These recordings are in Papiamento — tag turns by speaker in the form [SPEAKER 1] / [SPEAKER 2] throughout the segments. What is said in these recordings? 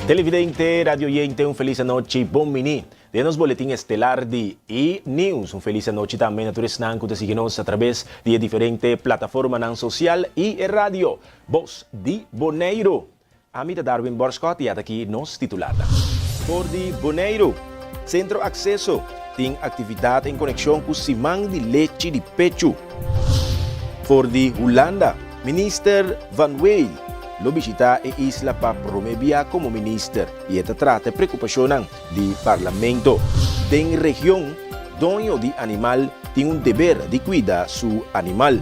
[SPEAKER 1] Televidente, radio oyente, un feliz anochi, bon bini den nos boletin estelar di E News. Un feliz anochi tambe na tur esnan cu ta sigui nos a traves di e diferente plataformanan social y e radio Bos di Boneiru. Ami ta Darwin Borschot y ataki nos titularnan. For di Boneiru, Sentro Akseso tin aktividat en konekshon ku Siman di Lechi di Pechu. For di Hulanda, Minister Van Weel lo bishita e isla pa prome bia komo minister y e ta trata e preokupashonnan di Parlamento. Den region, doño di animal tin un deber di kuida su animal.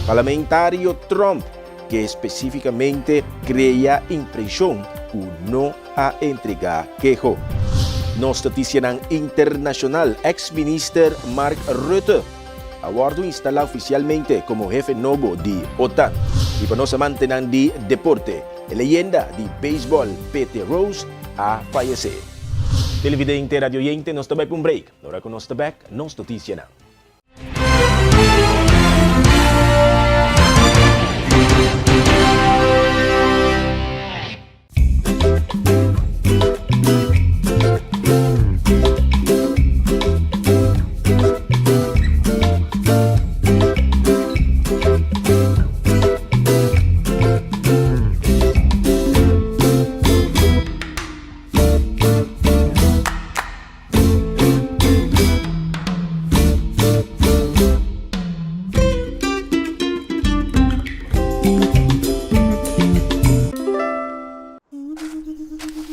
[SPEAKER 1] Parlamentario Tromp ke spesífikamente krea impreshon ku no a entregá keho. Nos notisianan internashonal, Eks minister Mark Rutte a wòrdu instalá ofisialmente komo hefe nobo di OTAN. I pa nos amantenan di deporte, e leyenda di beisbòl Pete Rose a fayesé. Televidente, radioyente, nos ta bai pa un break. Ora ku nos ta bèk, nos notisianan.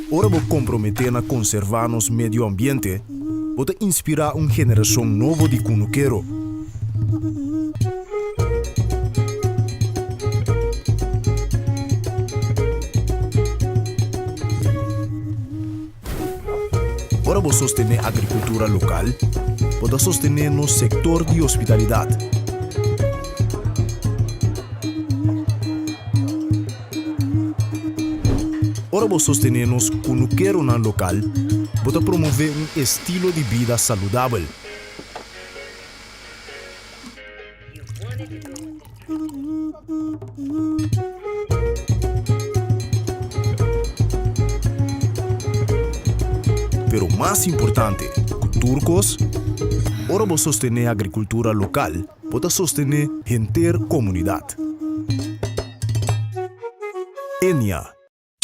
[SPEAKER 2] Ora bo komprometé na konservá nos medio ambiente, bo ta inspirá un generashon nobo di kunukero. Ora bo sostené agrikultura lokal, bo ta sostené nos sektor di hospitalidat. Ora bo sostené nos kunukeronan lokal, bo ta promové un estilo di bida saludabel. Pero mas importante ku tur kos, ora bo sostené agrikultura lokal, bo ta sostené henter komunidat. Enia.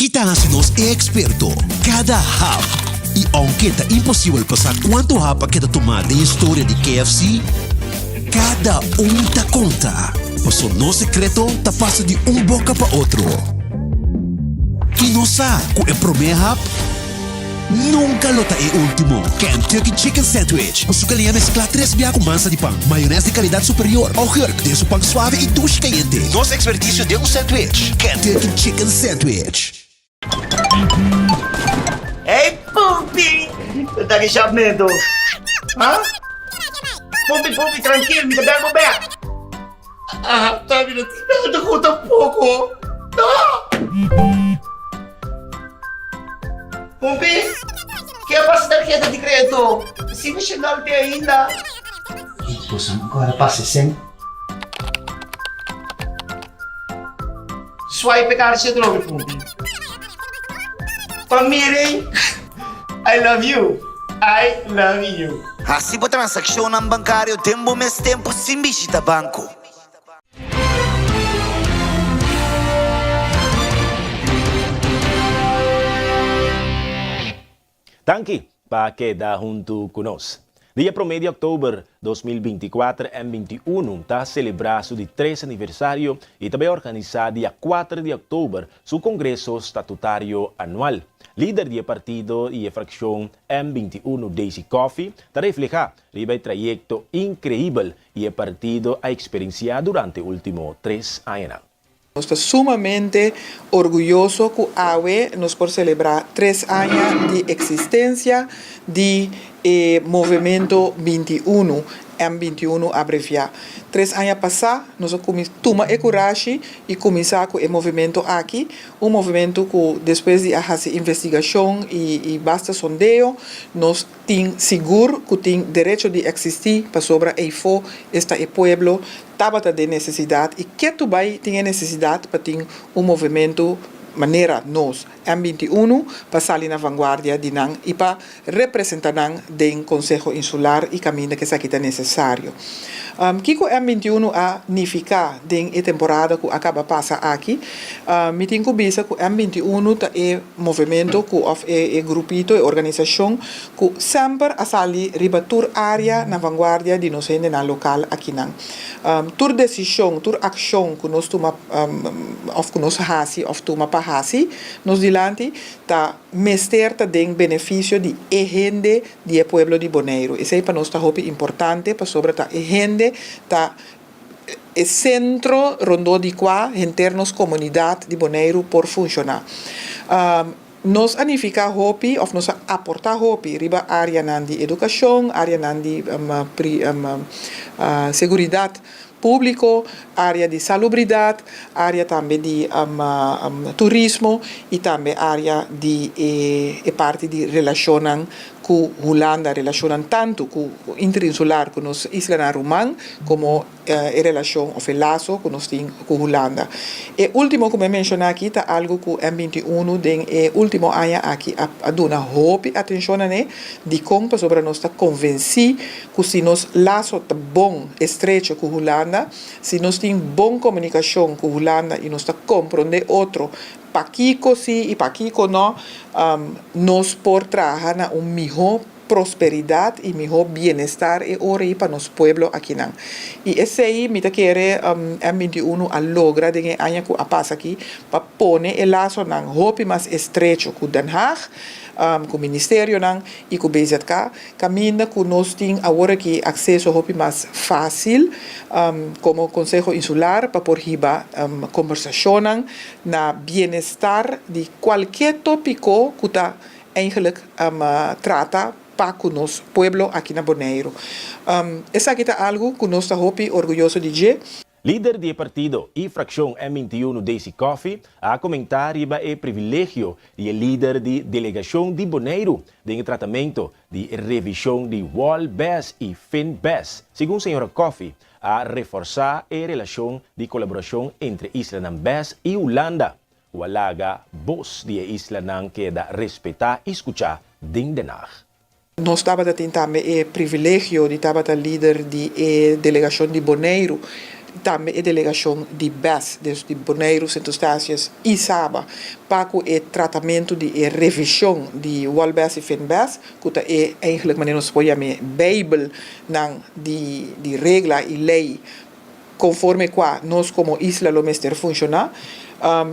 [SPEAKER 3] Ki ta hasi nos e eksperto? Kada hap! I ounke ta imposibel pa sa kuantu hap a keda tumá den historia di KFC, kada un ta konta, paso nos sekreto ta pasa di un boka pa otro. I nos sa ku e promé hap nunka lo ta e último. Kentucky Chicken Sandwich ku su kaliña mesklá tres bia ku mansa di pan, mayonès di kalidat superior, augurk den su pan suave i dushi kayente. Nos ekspertisio den un sandwich, Kentucky Chicken Sandwich.
[SPEAKER 4] Hey Pumpi! Bo ta ki medo? Ha? Pumpi, Pumpi, trankil, mi ta bel bo bek. Ah, ta mi no tin nada ku tampoko. No! Pumpi, ke a pasa tarjeta di kredito? Si mi shenal te ainda. Boso ancora pasa sen. Swipe e karchi atrobe, Pumpi. Pa miren, I love you, I love you.
[SPEAKER 3] Hasi bo transakshonnan bankario den bo mes tempu sin bishita banko.
[SPEAKER 1] Danki pa keda huntu ku nos. Dia promé di òktober 2024 M 21 ta selebrá su di tres aniversario i ta bai organisá dia kuater di òktober su kongreso statutario anual. Lider di e partido i e frakshon M 21 Daisy Coffie ta reflehá riba e trayekto inkreibel i e partido a eksperensiá durante último tres añanan.
[SPEAKER 5] Nos ta sumamente orguyoso ku awe nos por selebrá tres aña di eksistensia di e Movemento 21, M 21 abreviá. Tres aña pasá nos a kuminsá tuma e kurashi i kuminsá ku e movemento aki, un movemento ku despues di a hasi investigashon i basta sondeo nos Tin sigur ku tin derecho di eksistí pasobra eifó esta e pueblo tabata den nesesidat i ketu bai tin e nesesidat pa tin un movementu. manera nos M 21 pa sali na vanguardia di nan i pa representá nan den Konseho Insular i kaminda ku esaki ta nesesario. Kiko M 21 a nifiká den e temporada ku a kaba pasa aki? Mi tin ku bisa ku M 21 ta e movementu ku òf e grupito, e organisashon ku semper a sali riba tur área na vanguardia di nos hendenan lokal akinan. Tur desishon, tur akshon ku nos tuma òf ku nos hasi òf tuma pa hasi nos dilanti ta mester ta den benefisio di e hende di e pueblo di Boneiru. Esei pa nos ta hopi importante pasobra ta e hende ta e sentro rondó di kua henter nos komunidat di Boneiru por funshoná. Nos a nifiká hopi òf nos a aportá hopi riba áreanan di edukashon, áreanan di seguridat públiko, área di salubridat, área tambe di turismo i tambe área di e parti di relashonnan ku Hulanda, relashonnan tantu ku interinsular ku nos islanan ruman komo e relashon òf e laso ku nos tin ku Hulanda. E último ku mi a menshoná aki ta algu ku M 21 den e último aña aki a duna hopi atenshon na ne. Dikon? Pasobra nos ta konvensí ku si nos laso ta bon estrecho ku Hulanda, si nos tin bon komunikashon ku Hulanda i nos ta komprondé otro pakiko si i pakiko no, nos por traha na un mihó prosperidat i mihó bienestar e ora ei pa nos pueblo akinan. I esei mi ta kere M 21 a logra den e aña ku a pasa aki pa pone e lasonan hopi mas estrecho ku Den Haag, ku ministerionan i ku BZK, kaminda ku nos tin awor aki akseso hopi mas fásil komo Konseho Insular pa por hiba kombersashonnan na bienestar di kualke tópiko ku ta Eigenlijk trata pa ku nos pueblo aki na Boneiru. Esaki ta algu ku nos ta hopi orguyoso di dje.
[SPEAKER 1] Lider di e partido i frakshon M 21 Daisy Coffie a komentá riba e privilegio di e lider di delegashon di Boneiru den e tratamento di e revishon di Wall Bes i Fin Bes. Segun señora Coffie a reforsá e relashon di kolaborashon entre islanan Bes i Hulanda. Ku a laga bos di e islanan keda respetá i skuchá den Den Haag.
[SPEAKER 5] Nos tabata tin tambe e privilegio di tabata lider di e delegashon di Boneiru, tambe e delegashon di bes, dus di Boneiru, Sint Eustatius i Saba, pa ku e tratamentu di e revishon di Wolbes i Finbes, ku ta e eigenlijk manera nos por yam'é bijbelnan di di regla i lei konforme kua nos komo isla lo mester funshoná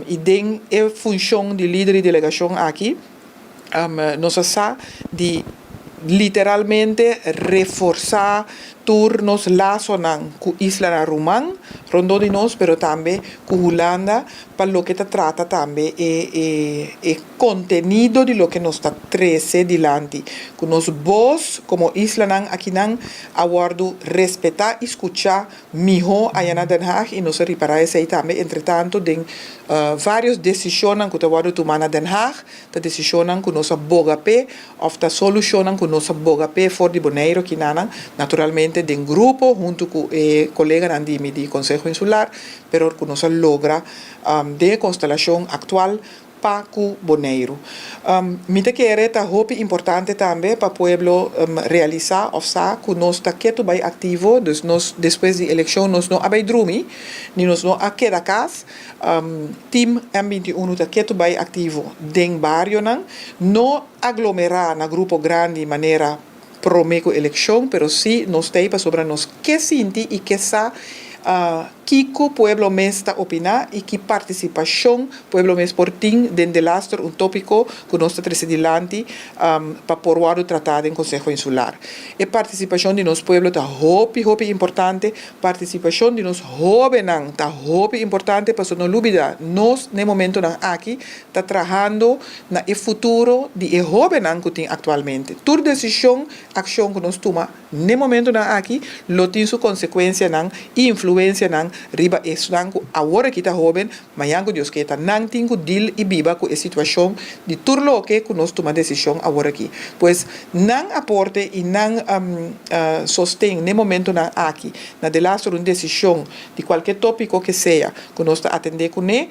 [SPEAKER 5] i den e funshon di lider di delegashon aki nos a sa di literalmente reforsá tur nos lasonan ku islanan ruman rondó di nos pero tambe ku Hulanda pa loke ta trata tambe e e kontenido di loke nos ta trese dilanti ku nos bos komo islanan akinan a wòrdu respetá i skuchá mihó aya na Den Haag i nos a ripará esei tambe entretanto den vários desishonnan ku ta wòrdu tumá na Den Haag ta desishonnan ku nos a boga p'e òf ta solushonnan ku nos a boga p'e for di Boneiru kinanan naturalmente den grupo huntu ku e koleganan di mi di Konseho Insular pero ku nos a logra den e konstelashon aktual pa ku Boneiru. Mi ta kere ta hopi importante tambe pa pueblo realisá òf sa ku nos ta ketu bai aktivo, dus nos despues di elekshon nos no a bai drumi, ni nos no a keda kas. Team M 21 ta ketu bai aktivo den barionan, no aglomerá na grupo grandi manera promé ku elekshon, pero sí nos ta ei pasobra nos ke sinti i ke sa kiko pueblo mes ta opiná i ki partisipashon pueblo mes por tin den delaster un tópiko ku nos ta trese dilanti pa por wòrdu tratá den Konseho Insular. E partisipashon di nos pueblo ta hopi hopi importante, partisipashon di nos hóbennan ta hopi importante pasobra no lubidá nos na e momentonan aki ta trahando na e futuro di e hóbennan ku tin aktualmente. Tur desishon, akshon ku nos tuma n'e momentunan aki lo tin su konsekuensianan i influensianan. riba esnan ku awor aki ta hóben, mañan ku Dios ke ta nan tin ku dil i biba ku e situashon di tur loke ku nos tuma desishon awor aki. Pues nan aporte i nan sosten n'e momentonan aki na delaster un desishon di kualke tópiko ke sea ku nos ta atendé kuné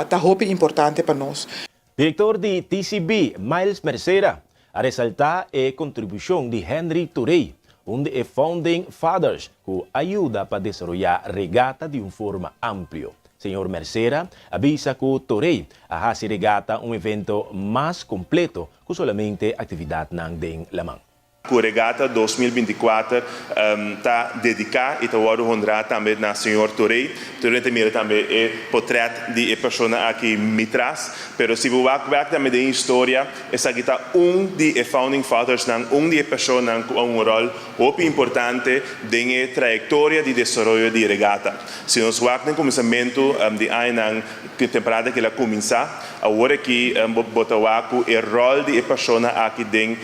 [SPEAKER 5] ta hopi importante pa nos.
[SPEAKER 1] Direktor di TCB, Miles Mercera, a resaltá e kontribushon di Henry Touré, un di e founding fathers ku a yuda pa desaroyá regata di un forma amplio. Señor Mercera a bisa ku Touré a hasi regata un evento mas kompleto ku solamente aktividatnan den laman.
[SPEAKER 6] Ku Regata 2024 ta dediká i ta wòrdu honrá tambe na señor Torey. Torey ta mira tambe e potrèt di e persona aki mi tras. Pero si bo wak bèk tambe den historia, esaki ta un di e founding fathersnan, un di e personanan ku a un ròl hopi importante den e trayektoria di desaroyo di Regata. Si nos wak den kuminsamentu di añanan ku e temporada ku el a kuminsá, awor aki bo ta wak ku e ròl di e persona aki den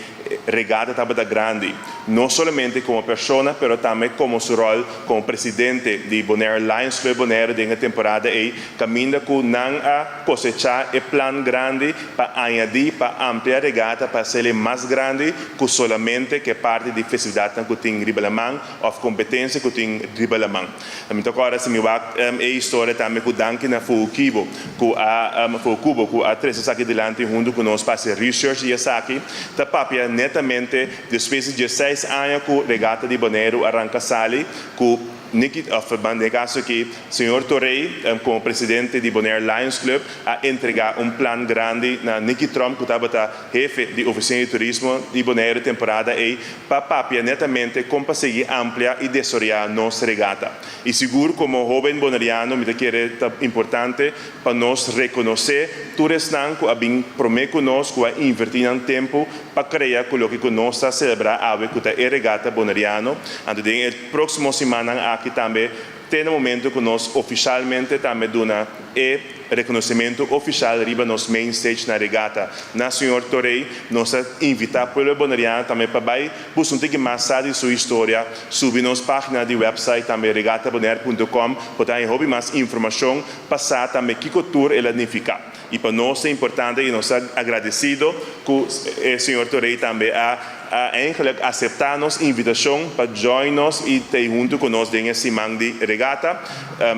[SPEAKER 6] Regata tabata grandi, no solamente komo persona pero tambe komo su ròl komo presidente di Bonaire Lions Club Bonaire den e temporada ei, kaminda ku nan a kosechá e plan grandi pa añadí, pa amplia Regata pa hasel'e mas grandi ku solamente ku e parti di festividatnan ku tin riba laman òf kompetensia ku tin riba laman. Mi ta kòrda si mi wak e historia tambe ku danki na Fuukibo ku a Fuukubo ku a trese esaki dilanti huntu ku nos pa hasi research di esaki ta papia netamente despues di diesseis aña ku Regata di Boneiru a ranka sali ku Nicky òf den e kaso aki señor Torrey komo presidente di Bonaire Lions Club a entrega un plan grandi na Nicky Tromp ku tabata hefe di Ofisina di Turismo di Boneiru temporada ei pa papia netamente kon pa sigui amplia i desaroyá nos regata. I sigur komo hóben boneriano mi ta kere ta importante pa nos rekonosé tur esnan ku a bin promé ku nos ku a invertí nan tempu pa krea ku loke ku nos ta selebrá awe ku ta e regata boneriano. Anto den e próksimo simannan aki tambe Te na momento ku nos ofishalmente tambe duna e rekonosementu ofishal riba nos main stage na Regata na Señor Torrey, nos ta invitá pueblo boneriano tambe pa bai buska un tiki mas sa di su historia, subi nos página di website tambe regatabonaire punto com por ta haña hopi mas informashon pa sa tambe kiko tur el a nifiká. I pa nos ta importante i nos ta agradesido ku e señor Torrey tambe a a eigenlijk aseptá nos invitashon pa join nos i ta ei huntu ku nos den e siman di regata.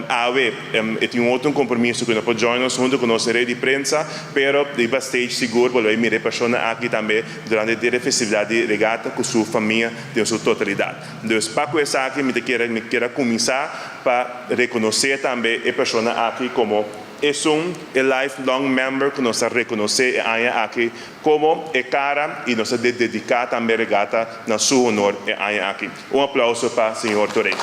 [SPEAKER 6] Awe e tin un otro kompromiso ku no por join nos huntu ku nos rei di prensa, pero riba stage sigur bo lo bai mira e persona aki tambe durante e festividat di regata ku su famia den su totalidat. Dus pa ku esaki mi ta kere mi kier a kuminsá pa rekonosé tambe e persona aki komo esun e lifelong member ku nos ta rekonosé e aña aki Komo e kara i nos a dediká tambe regata na su honor e aña aki. Un aplauso pa señor Torrey.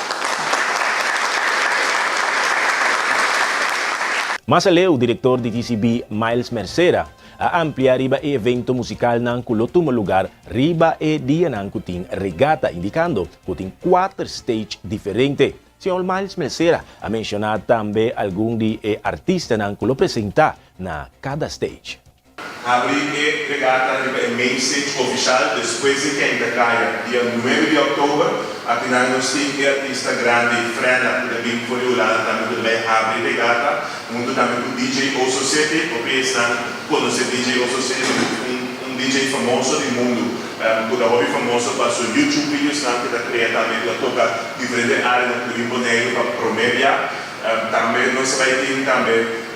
[SPEAKER 1] Mas aleu, direktor di TCB Miles Mercera a amplia riba e evento musikalnan ku lo tuma lugar riba e dianan ku tin regata, indikando ku tin kuater stage diferente. Señor Miles Mercera a menshoná tambe algun di e artistanan ku lo presentá na kada stage.
[SPEAKER 6] Habri e regata riba e main stage ofishal despues di Kenta Kaya dia nuebe di òktober. Akinan nos tin e artista grandi Frenna ku ta bin for di Hulanda tambe ku ta bai habri regata huntu tambe ku DJ Oso City. Hopi esnan konosé DJ Oso City pasobra un un DJ famoso di mundu ku ta hopi famoso pa su YouTube videosnan ku ta krea tambe ku ta toka diferente areanan ku ta bin Boneiru pa promé bia. Tambe nos ta bai tin tambe.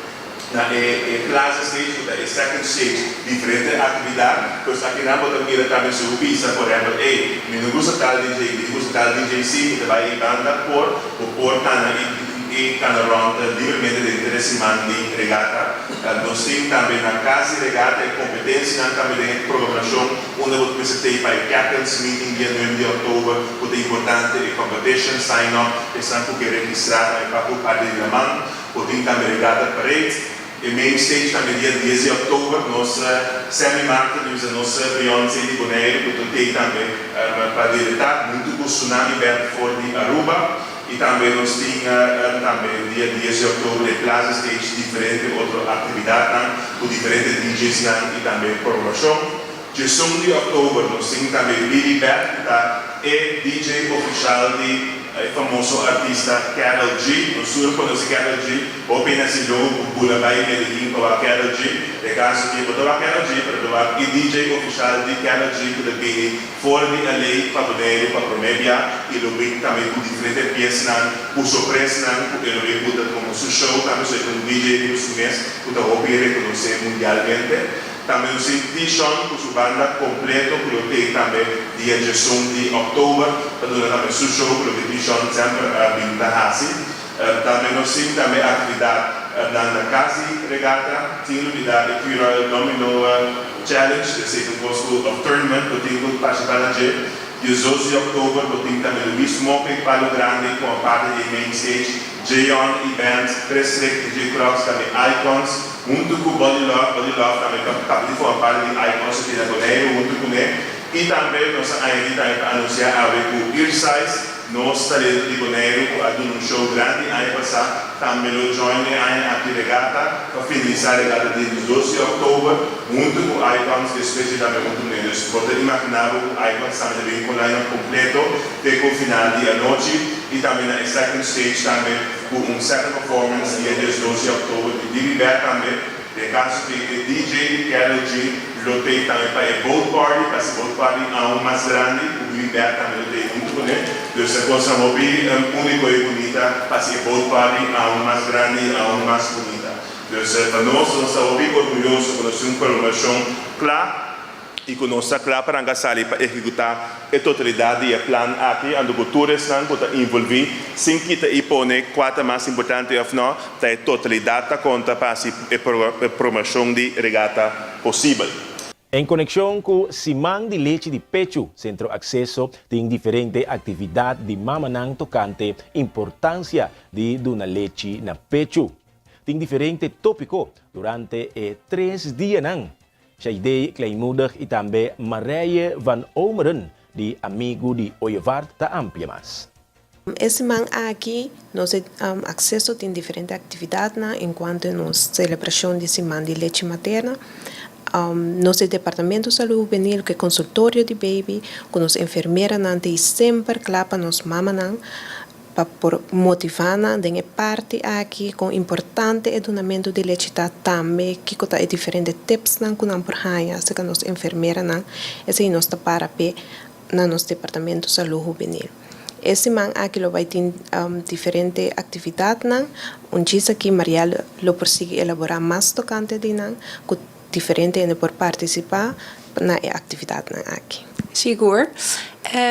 [SPEAKER 6] Na e e plaza stage ku ta e second stage diferente aktividat, pues akinan bo ta mira tambe si bo bisa por ehempel ey mi no gusta tal DJ, mi gusta tal DJ si, mi ta bai ei banda por bo por kana i i kana rond libremente den tres siman di regata. Nos tin tambe na kas di regata e kompetensianan tambe den e programashon unda bo ta mester tei pa e captains meeting dia nuebe di oktober ku ta importante e competition sign up esnan ku ke registrá tambe pa ku parti di laman. Bo tin tambe Regatta Parade. E main stage tambe dia dies di òktober. Nos Sammy Martin di usa nos Beyoncé di Boneiru ku ta tei tambe pa diretá huntu ku Tsunami Band for di Aruba. I tambe nos tin tambe dia dies di òktober e Plaza Stage diferente otro aktividatnan ku diferente DJsnan i tambe programacion. Diesun di òktober nos tin tambe Billy Beth ku ta e DJ ofishal di. e famoso artista Karol G. Nos tur konosé Karol G. Hopi hende a hasi logo ku bula bai Medellin pa wak Karol G. Den kaso aki bo ta wak Karol G, pero ta wak e DJ ofishal di Karol G ku ta bini for di LA pa Boneiru pa promé bia i lo bin tambe ku diferente piesnan ku sorpresnan ku e lo bin buta komo su show tambe. So e ta un DJ riba su mes ku ta hopi rekonosé mundialmente. Tambe nos tin Tishon ku su banda kompleto ku lo tei tambe dia djesun di òktober pa duna tambe su show ku loke Tishon semper a bin ta hasi. Tambe nos tin tambe aktividat nan na kas di regata. Tin lubida e Curoil Domino Challenge, esei ta un kos ku òf tournament ku tin ku partisipá na dje. Diesdos di òktober bo tin tambe Luis Moke, Palo Grande komo parti di e main stage, Jeon i band, Chris Rick, DJ Crocs, tambe Icons, huntu ku Body Love, Body Love tambe ta tabata di forma parti di Icons aki na Boneiru huntu kuné. I tambe nos a añadí tambe pa anunsiá awe ku Earsize, nos talento di Boneiru ku a duna un show grandi aña pasá, tambe lo join e aña aki regata pa finalisá regata dia diesdos di òktober huntu ku Icons despues di tambe huntu kuné. Dus bo ta imaginá bo ku Icons tambe ta bin ku line-up kompleto te ku final di anochi i tambe na e second stage tambe ku un second performance dia diesdos di òktober di Dibi Bert tambe. Den kaso di e DJ Karol G lo tei tambe pa e boat party, pa hasi boat party aun mas grandi ku Green Bert tambe lo tei huntu kuné. Dus e kosnan hopi úniko i bunita pa hasi e boat party aun mas grandi i aun mas bunita. Dus pa nos, nos ta hopi orguyoso ku nos tin un kolaborashon kla. I ku nos ta kla pa ranka sali pa ehekutá e totalidat di e plan aki, anto ku tur esnan ku ta involví, sin kita i pone kua ta mas importante òf nò, ta e totalidat ta konta pa hasi e promoshon di regata posibel.
[SPEAKER 1] En konekshon ku Siman di Lechi di Pechu, Sentro Akseso tin diferente aktividat di mamanan tokante importansia di duna lechi na pechu. Tin diferente tópiko durante e tres dianan. Shaidee Kleinmoedig i tambe Marije van Omeren di Amigu di Ooievaart ta amplia mas.
[SPEAKER 7] E siman aki nos e Akseso tin diferente aktividatnan enkuanto nos selebrashon di siman di lechi materna. Nos e Departamento Salud Hubenil ku e konsultorio di baby ku nos enfermeranan ta ei semper kla pa nos mamanan Pa por motivá nan den e parti aki kon importante e dunamentu di lechi ta, tambe kiko ta e diferente tipsnan ku nan por haña aserka nos enfermeranan, esei nos ta para p'e na nos Departamento Salú Hubenil. E siman aki lo bai tin diferente aktividatnan, un djis aki Marielle lo por sigui elaborá mas tokante di nan ku Diferente hende por partisipá na e aktividatnan aki.
[SPEAKER 8] Sigur.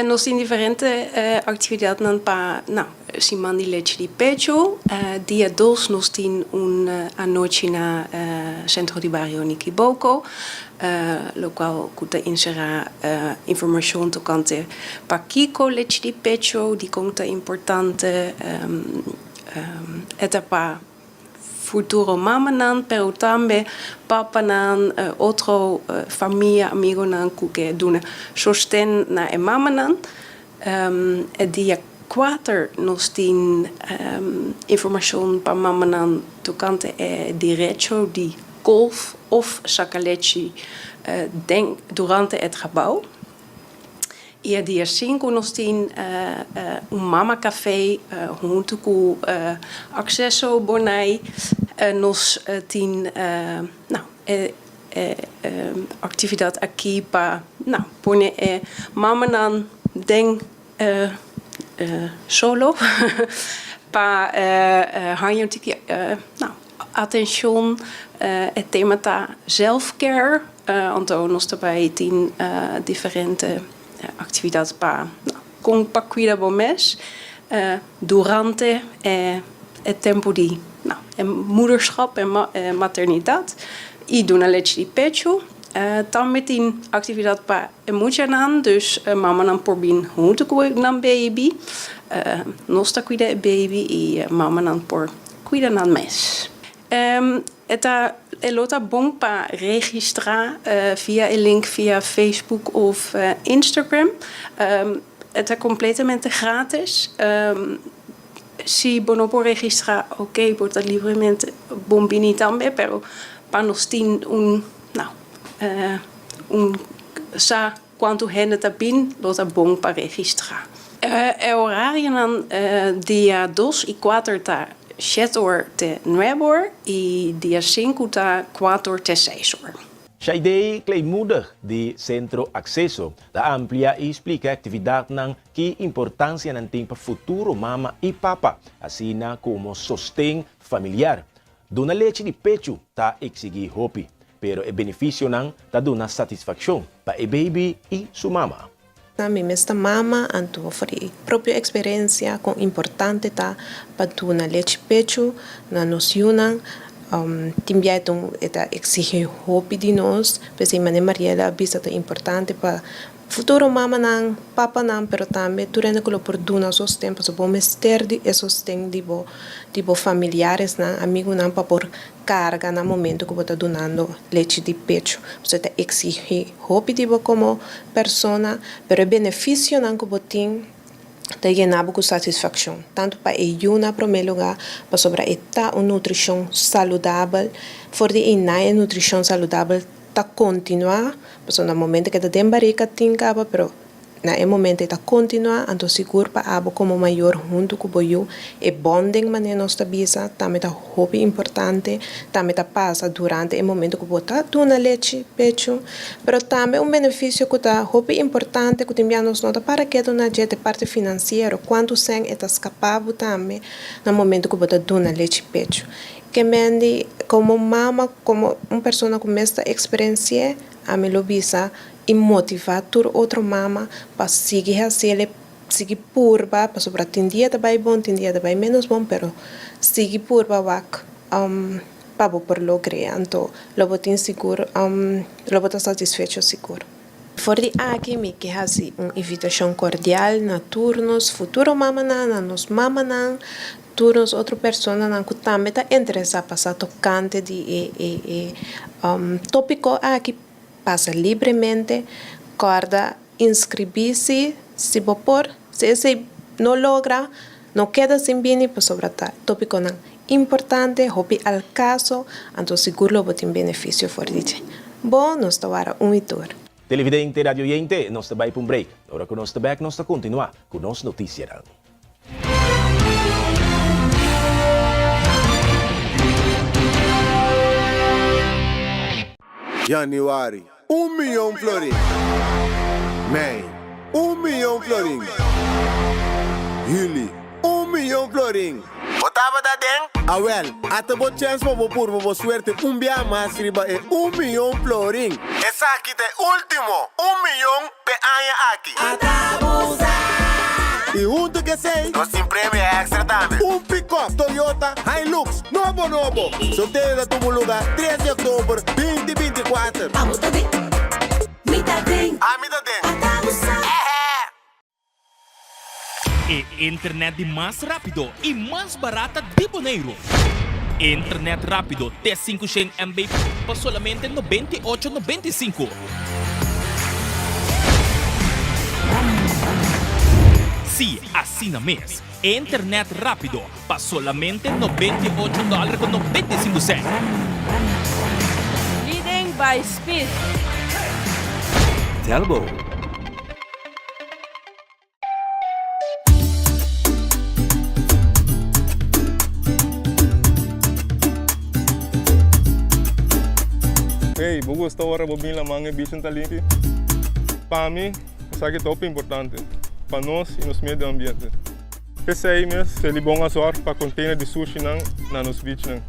[SPEAKER 8] Nos tin diferente aktividatnan pa, no, siman di lechi di pecho. Dia dos nos tin un anochi na Sentro di Bario Nikiboko, lokual ku ta enserá informashon tokante pakiko lechi di pecho, dikon ta importante, e ta pa. Futuro mamanan, pero tambe papanan, otro famia, amigonan ku ke duna sosten na e mamanan. E dia kuater nos tin informashon pa mamanan tokante e derecho di kolf òf saka lechi den durante e trabou. I e dia sinku nos tin un mama café huntu ku Acceso Bonei. Nos tin nou e aktividat aki pa nou pone e mamanan den solo pa haña un tiki nou atenshon. E tema ta zelfcare. Anto nos ta bai tin diferente aktividat pa kon pa kuida bo mes durante e tempu di e moederschap en maternidat i duna lechi di pechu. Tambe tin aktividat pa e muchanan, dus mamanan por bin huntu ku nan baby. Nos ta kuida e baby i mamanan por kuida nan mes. E ta e lo ta bon pa registrá via e link via Facebook of Instagram. E ta kompletamente gratis. Si bo no por registrá, oke, bo ta libremente bon bini tambe, pero pa nos tin un, nou, un sa kuantu hende ta bin, lo ta bon pa registrá. E orarionan dia dos i kuater ta shet or te nuebe or i dia sinku ta kuater te seis or.
[SPEAKER 1] Shaidey Kleinmoedig di Sentro Akseso ta amplia i splika e aktividatnan ki importansia nan tin pa futuro mama i papa, asina komo sosten familiar. Duna lechi di pechu ta eksigí hopi, pero e benefisionan ta duna satisfakshon pa e baby i su mama.
[SPEAKER 7] Mi mes ta mama, anto for di propio eksperensia kon importante ta pa duna lechi pechu na nos yunan. Tin bia e ta eksigí hopi di nos, p'esei manera Mariela a bisa ta importante pa futuro mamanan, papanan, pero tambe tur hende ku lo por duna sosten, pasobra bo mester di e sosten di bo di bo familiaresnan, amigunan pa por karga na momento ku bo ta dunando lechi di pechu. Pasobra e ta eksigí hopi di bo komo persona, pero e benefisionan ku bo tin ta yena bo ku satisfakshon, tantu pa e yu na promé lugá, pasobra e ta un nutrishon saludabel, for di einan e nutrishon saludabel ta kontinuá, pasobra na momento ku e ta den barika tin kaba, pero na e momento e ta kontinuá, anto sigur pa abo komo mayor huntu ku bo yu, e bonding manera nos ta bisa tambe ta hopi importante, tambe ta pasa durante e momento ku bo ta duna lechi pechu, pero tambe un benefisio ku ta hopi importante ku tin bia nos no ta para ketu na dje ta e parti finansiero, kuantu sèn e ta skapá bo tambe na momento ku bo ta duna lechi pechu. Ke mendi komo mama, komo un persona ku mes ta eksperensi'é, ami lo bisa i motivá tur otro mama pa sigui hasiel e sigui purba, pasobra tin dia ta bai bon, tin dia ta bai ménos bon, pero sigui purba wak pa bo por logr'é, anto lo bo tin sigur, lo bo ta satisfecho sigur. For di aki mi ke hasi un invitashon kordial na tur nos futuro mamanan, na nos mamanan, tur nos otro personanan ku tambe ta interesá pa sa tokante di e e e tópiko aki, pasa libremente, kòrda inskribí si si bo por, si esei no logra, no keda sin bini pasobra ta tópikonan importante, hopi al kaso, anto sigur lo bo tin benefisio for di dje. Bo, nos ta wara un i tur.
[SPEAKER 1] Televidente, radioyente, nos ta bai pa un break. Ora ku nos ta bek nos ta kontinuá ku nos notisianan.
[SPEAKER 9] Januari, un miyon florin. Mei, un miyon florin. Juli, un miyon florin. Bo tabata den? Awel, ata bo chèns pa bo purba bo suerte un bia mas riba e un miyon florin. Esaki ta e último un miyon p'e aña aki. I huntu ku esei, nos tin premio èkstra tambe, un pikòp Toyota Hilux nobo nobo! Sorteo ta tuma lugá tres di òktober binti 24.
[SPEAKER 10] Abo ta den, mi ta den.
[SPEAKER 9] Ami ta den.
[SPEAKER 10] Ata bo sa.
[SPEAKER 11] E internet di mas rápido i mas barata di Boneiru. Internet rápido te 500 MB pa solamente 98,95. Sí, asina mes. Internet rápido pa solamente 98 dòler ku 95 sènt.
[SPEAKER 12] Leading by speed.
[SPEAKER 13] Telbo.
[SPEAKER 14] Hey, bo gusta ora bo bin laman e bichin ta limpi? Pa mi, esaki ta hopi importante pa nos y nos medio ambiente. P'esei mes, Selibon a zorg pa container di sushinan na nos beachnan.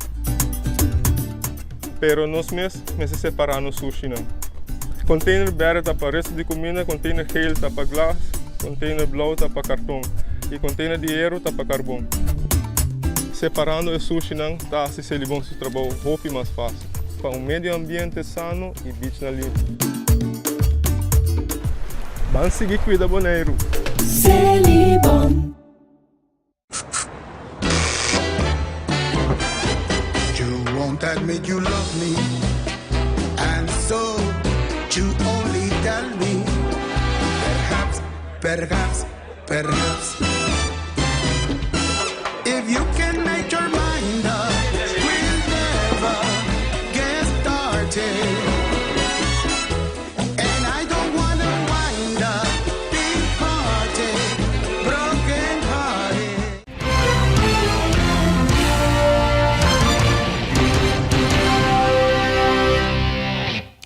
[SPEAKER 14] Pero nos mes mester separa nos sushinan. Container berde ta pa resto di cuminda, container geel ta pa glas, container blauw ta pa carton y container di hero ta pa carbon. Separando e sushinan ta haci Selibon su trabou hopi mas facil pa un medio ambiente sano y beachnan limpi. Ban sigui cuida Boneiru!
[SPEAKER 10] Selibon.
[SPEAKER 15] You won't admit you love me And so you only tell me Perhaps, perhaps, perhaps If you can make your mind up We'll never get started And I don't wanna wind up big party.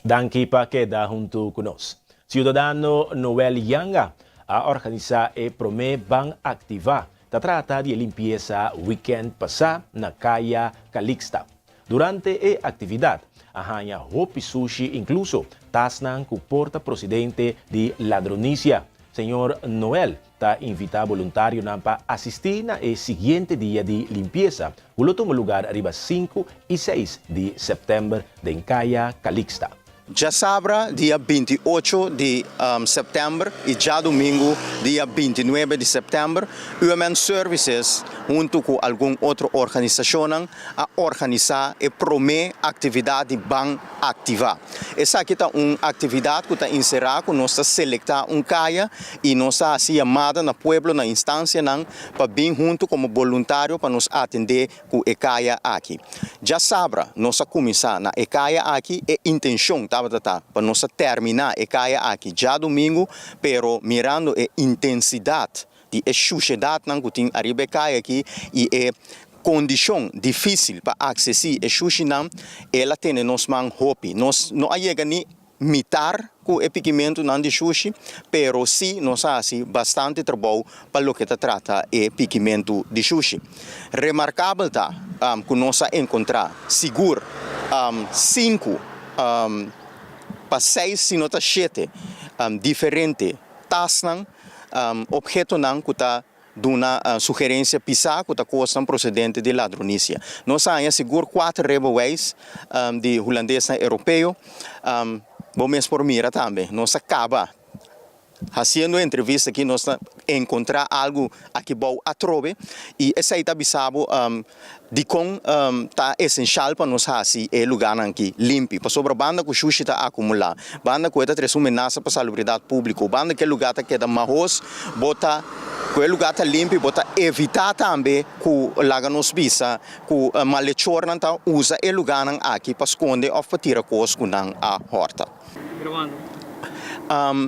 [SPEAKER 1] Danki pa keda huntu ku nos. Siudadano Noel Yanga a organisá e promé Ban Aktivá. Ta trata di e limpiesa wikènt pasá na Kaya Calixta. Durante e aktividat a haña hopi sushi inkluso tasnan ku por ta prosedente di ladronisia. Señor Noel Ta invitá boluntarionan pa asistí na e siguiente dia di limpiesa ku lo tuma lugar riba sinku i seis di sèptèmber den Kaya Calixta.
[SPEAKER 12] Djasabra dia 28 di sèptèmber i djadumingu dia 29 di sèptèmber, UMN Services huntu ku algun otro organisashonnan a organisá e promé aktividat di Ban Aktivá. Esaki ta un aktividat ku ta enserá ku nos ta selektá un kaya i nos ta hasi yamada na pueblo, na instansianan pa bin huntu komo boluntario pa nos atendé ku e kaya aki. Djasabra nos a kuminsá na e kaya aki, e intenshon tabata ta pa nos a terminá e kaya aki djadumingu, pero mirando e intensidat di e shushedatnan ku tin ariba e kaya aki i e kondishon difísil pa aksesí e shushinan, el a tene nos man hopi. Nos no a yega ni mitar ku e pikimentunan di shushi, pero sí nos a hasi bastante trabou pa loke ta trata e pikimentu di shushi. Remarkabel ta ku nos a enkontrá sigur sinku pa seis, si no ta shete, diferente tasnan, obhetonan ku ta duna sugerensia pisá ku ta kosnan prosedente di ladronisia. Nos a haña sigur kuater rebewèis di hulandesnan europeo. Bo mes por mira tambe. Nos a kaba hasiendo e entrevista aki, nos ta enkontrá algu aki bou atrobe i esei ta bisa bo Dikon ta esenshal pa nos hasi e lugánan aki limpi? Pasobra banda ku shushi ta akumulá, banda ku e ta trese un menasa pa salubridat públiko, banda ku e lugá ta keda mahos, bo ta ku e lugá ta limpi bo ta evitá tambe ku laga nos bisa ku malechornan ta usa e lugánan aki pa skonde òf pa tira kos ku nan a hòrta.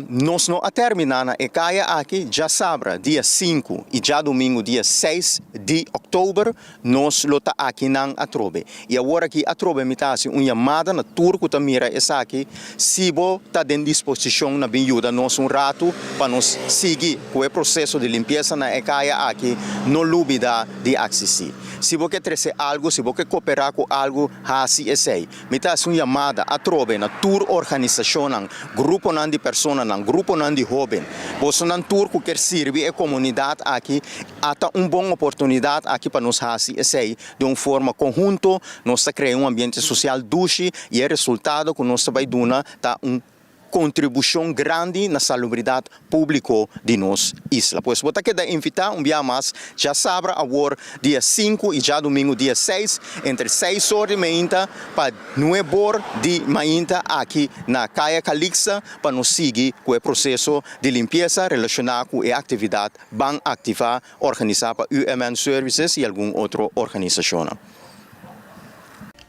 [SPEAKER 12] Nos no a terminá na e kaya aki djasabra dia sinku i djadumingu dia seis di òktober nos lo ta akinan atrobe. I awor aki atrobe mi ta hasi un yamada na tur ku ta mira esaki, si bo ta den disposishon na bin yuda nos un ratu pa nos sigui ku e proseso di limpiesa na e kaya aki, no lubida di aksisí. Si bo ke trese algu, si bo ke koperá ku algu, hasi esei. Mi ta hasi un yamada atrobe na tur organisashonnan, gruponan di personanan, gruponan di hóben. Bosonan tur ku kier sirbi e komunidat aki, a ta un bon oportunidat aki pa nos hasi esei den un forma konhunto. Nos ta krea un ambiente sosial dushi i e resultado ku nos ta bai duna ta un kontribushon grandi na salubridat públiko di nos isla. Pues bo ta keda invitá un bia mas djasabra awor dia sinku i djadumingu dia seis entre seis or di mainta pa nuebor di mainta aki na Kaya Calixta pa nos sigui ku e proseso di limpiesa relashoná ku e aktividat Ban Aktivá organisá pa UMN Services i algun otro organisashonnan.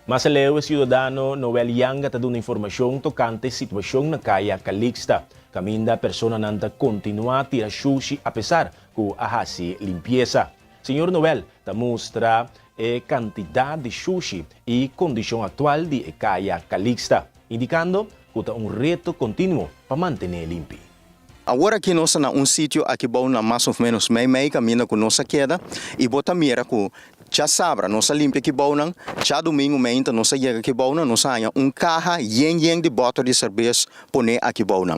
[SPEAKER 1] Mas aleu e siudadano Noel Yanga ta duna informashon tokante situashon na Kaya Calixta, kaminda personanan ta kontinuá tira shushi apesar ku a hasi limpiesa. Señor Noel ta mustra e kantidat di shushi i kondishon aktual di e Kaya Calixta, indikando ku ta un reto kontinuo pa mantené limpi.
[SPEAKER 12] Awor aki nos ta na un sitio aki bou na mas of menos mei mei kaminda ku nos a keda i bo ta mira ku djasabra nos a limpia ki bounan, djadumingu meinta nos a yega ki bounan nos a haña un kaha yen yen di bòter di serbes poné aki bounan.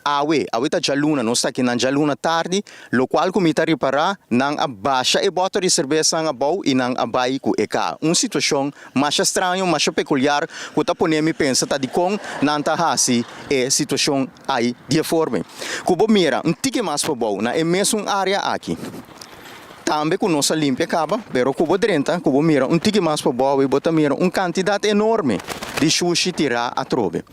[SPEAKER 12] Awe, awe ta djaluna, nos ta aki nan djaluna tardi, lokual ku mi ta ripará nan a basha e bòter di serbesnan abou i nan a bai ku e kaha. Un situashon masha straño, masha pekuliar ku ta pone mi pensa ta dikon nan ta hasi e situashon Ai di e forma ku bo mira un tiki mas pabou na e mesun área aki, tambe ku nos a limpia kaba, pero ku bo drenta ku bo mira un tiki mas pabou i bo ta mira un kantidat enorme di shushi tirá atrobe.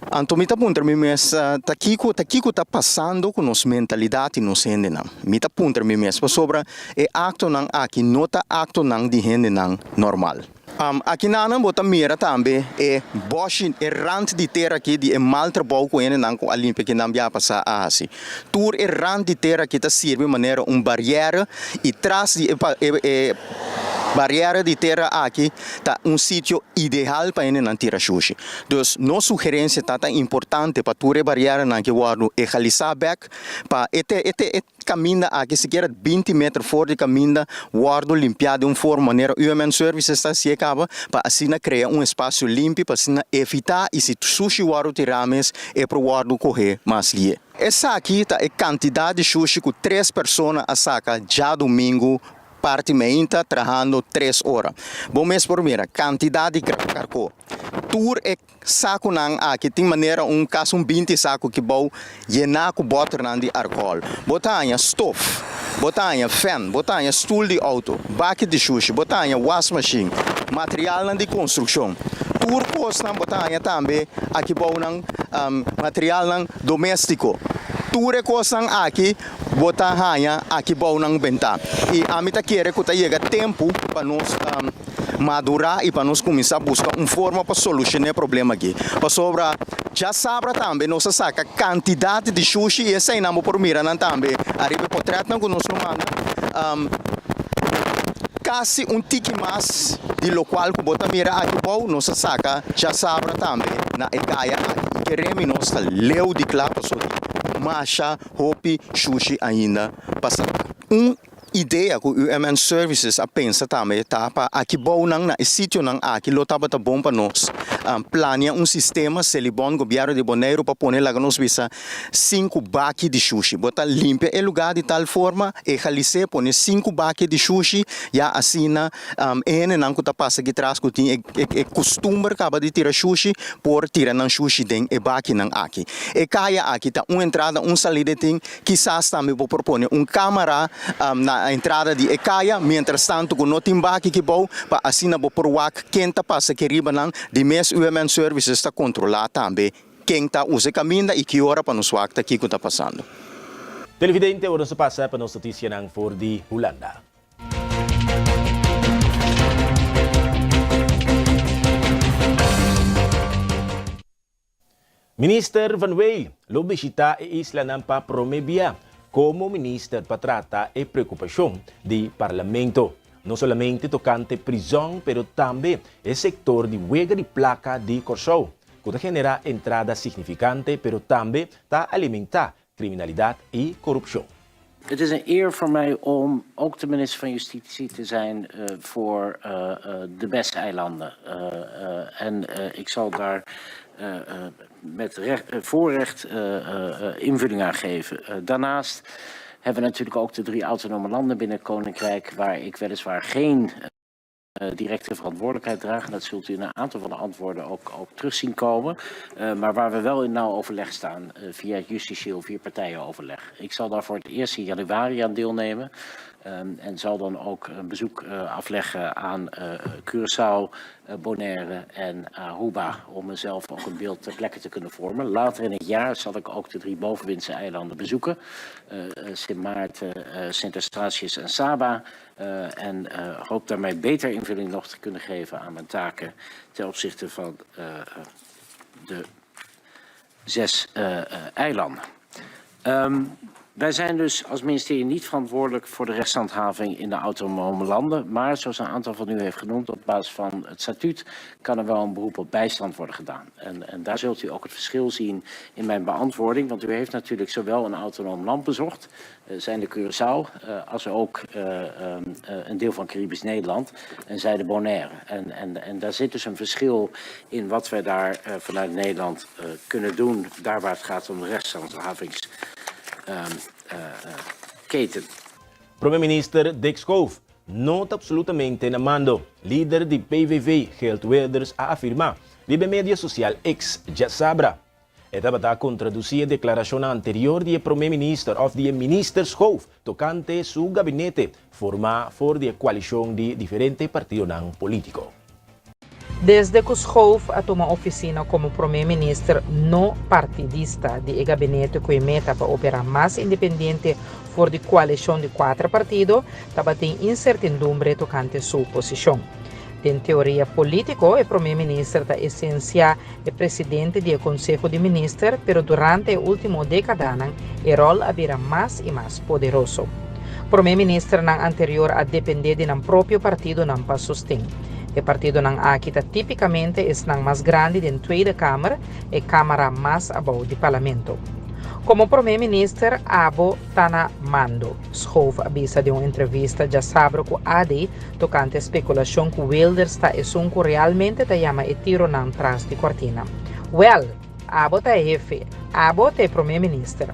[SPEAKER 12] Anto mi ta puntra mi mes, ta kiko ta kiko ta pasando ku nos mentalidat di nos hendenan? Mi ta puntra mi mes pasobra e aktonan aki no ta aktonan di hendenan normal. Aki nanan bo ta mira tambe e bòshi, e rant di tera aki di e mal trabou ku hendenan ku a limpia kinan bia pasá a hasi. Tur e rant di tera aki ta sirbi manera un bariere i tras di e e. Barriera di tera aki ta un sitio ideal pa hendenan tira shushi. Dus nos sugerencia ta ta importante pa tur e barrieranan aki wordo egalisa bek pa e te e te e caminda aki sikiera 20 meter for di caminda wordo limpia den un forma manera UMN Services ta hacié caba pa asina crea un espacio limpi pa asina evita y si sushi wordo tira mes e por wordo coge mas lie. Esaki ta e cantidad di shushi cu tres persona a saca djadomingo parti meinta trahando tres ora. Bo mes por mira cantidad di carco. Tur e saconan aki tin manera un casi un 20 saco ki bou yena cu boternan di alcohol. Bo ta haña stof, bo ta haña fan, bo ta haña stoel di auto, baki di shushi, bo ta haña wasmachine, materialnan di construccion. Tur cosnan bo ta haña tambe aki bounan materialnan domestico. Tur e cosnan aki bo ta haña aki bou nan bentá. I ami ta kere ku ta yega tempu pa nos madurá i pa nos kuminsá buska un forma pa solushoná e problema aki. Pasobra djasabra tambe nos a saka kantidat di shushi i eseinan bo por mira nan tambe ariba e potrètnan ku nos lo manda. Kasi un tiki mas di lokual ku bo ta mira aki bou nos a saka djasabra tambe na e kaya aki. I kere mi nos ta leu di kla pasobra tin masha Hopi shushi ainda pa saka. Un idea ku UMN Services a pensa tambe ta pa aki bounan na e sitionan aki lo tabata bon pa nos plania un sistema Selibon Gobièrnu di Boneiru pa pone laga nos bisa sinku baki di shushi. Bo ta limpia e lugá di tal forma egalis'é pone sinku baki di shushi ya asina e hendenan ku ta pasa aki tras ku tin e kustumber kaba di tira shushi por tira nan shushi den e bakinan aki. E kaya aki ta un entrada un salida e tin, kisas tambe bo por pone un kamara na entrada di e kaya mientras tanto ku no tin baki aki bou pa asina bo por wak ken ta pasa aki riba nan. Di mes UMN Services ta kontrolá tambe ken ta usa e kaminda i ki ora pa nos wak ta kiko ta pasando.
[SPEAKER 1] Televidente, ora nos ta pasa pa nos notisianan for di Hulanda. Minister Van Weel lo bishita e islanan pa prome bia komo minister pa trata e preokupashon di Parlamento, no solamente tokante prizòn pero tambe e sektor di wega di plaka di Kòrsou, ku ta generá entrada signifikante pero tambe ta alimentá kriminalidat i korupshon.
[SPEAKER 13] Het is een eer voor mij om ook de minister van Justitie te zijn voor de BES-eilanden. En ik zal daar met voorrecht invulling aan geven. Daarnaast hebben we natuurlijk ook de drie autonome landen binnen het Koninkrijk, waar ik weliswaar geen directe verantwoordelijkheid dragen. Dat zult u in een aantal van de antwoorden ook, ook terug zien komen. Maar waar we wel in nauw overleg staan via het justitieel vierpartijenoverleg. Ik zal daar voor het eerst in januari aan deelnemen. En zal dan ook een bezoek afleggen aan Curaçao, Bonaire en Aruba. Om mezelf ook een beeld ter plekke te kunnen vormen. Later in het jaar zal ik ook de drie bovenwindse eilanden bezoeken. Sint Maarten, Sint Eustatius en Saba. En hoop daarmee beter invulling nog te kunnen geven aan mijn taken ten opzichte van de zes eilanden. Um, wij zijn dus als ministerie niet verantwoordelijk voor de rechtshandhaving in de autonome landen. Maar zoals een aantal van u heeft genoemd, op basis van het statuut kan er wel een beroep op bijstand worden gedaan. En, en daar zult u ook het verschil zien in mijn beantwoording. Want u heeft natuurlijk zowel een autonoom land bezocht, zijn de Curaçao, als ook een deel van Caribisch Nederland en zij de Bonaire. En, en, en daar zit dus een verschil in wat wij daar vanuit Nederland kunnen doen, daar waar het gaat om de rechtshandhavingsketen.
[SPEAKER 1] Prome Minister Dick Schoof no ta absolutamente na mando, lider di PVV Geert Wilders a afirma riba e media social X djasabra. E tabata kontradusí e deklarashonnan anterior di e promé minister òf di e minister Schoof tokante su gabinete formá for di e koalishon di diferente partidonan polítiko.
[SPEAKER 16] Desde ku Schoof a tuma ofisina komo promé minister no partidista di e gabinete ku e meta pa operá mas independiente for di koalishon di kuater partido, tabatin insertindumbre tokante su posishon. Den teoria polítiko e promé minister ta esensia e presidente di e Konseho di Minister, pero durante e último dékadanan e ròl a bira mas i mas poderoso. Promé ministernan anterior a dependé di nan propio partidonan pa sosten. E partidonan aki ta típikamente esnan mas grandi den Tweede Kamer, e kámara mas abou di parlamento. Komo promé minister abo ta na mando, Schoof a bisa den un entrevista djasabra ku AD tokante spekulashon ku Wilders ta esun ku realmente ta yama e tironan tras di kortina. Wèl! Abo ta e hefe. Abo ta e promé minister.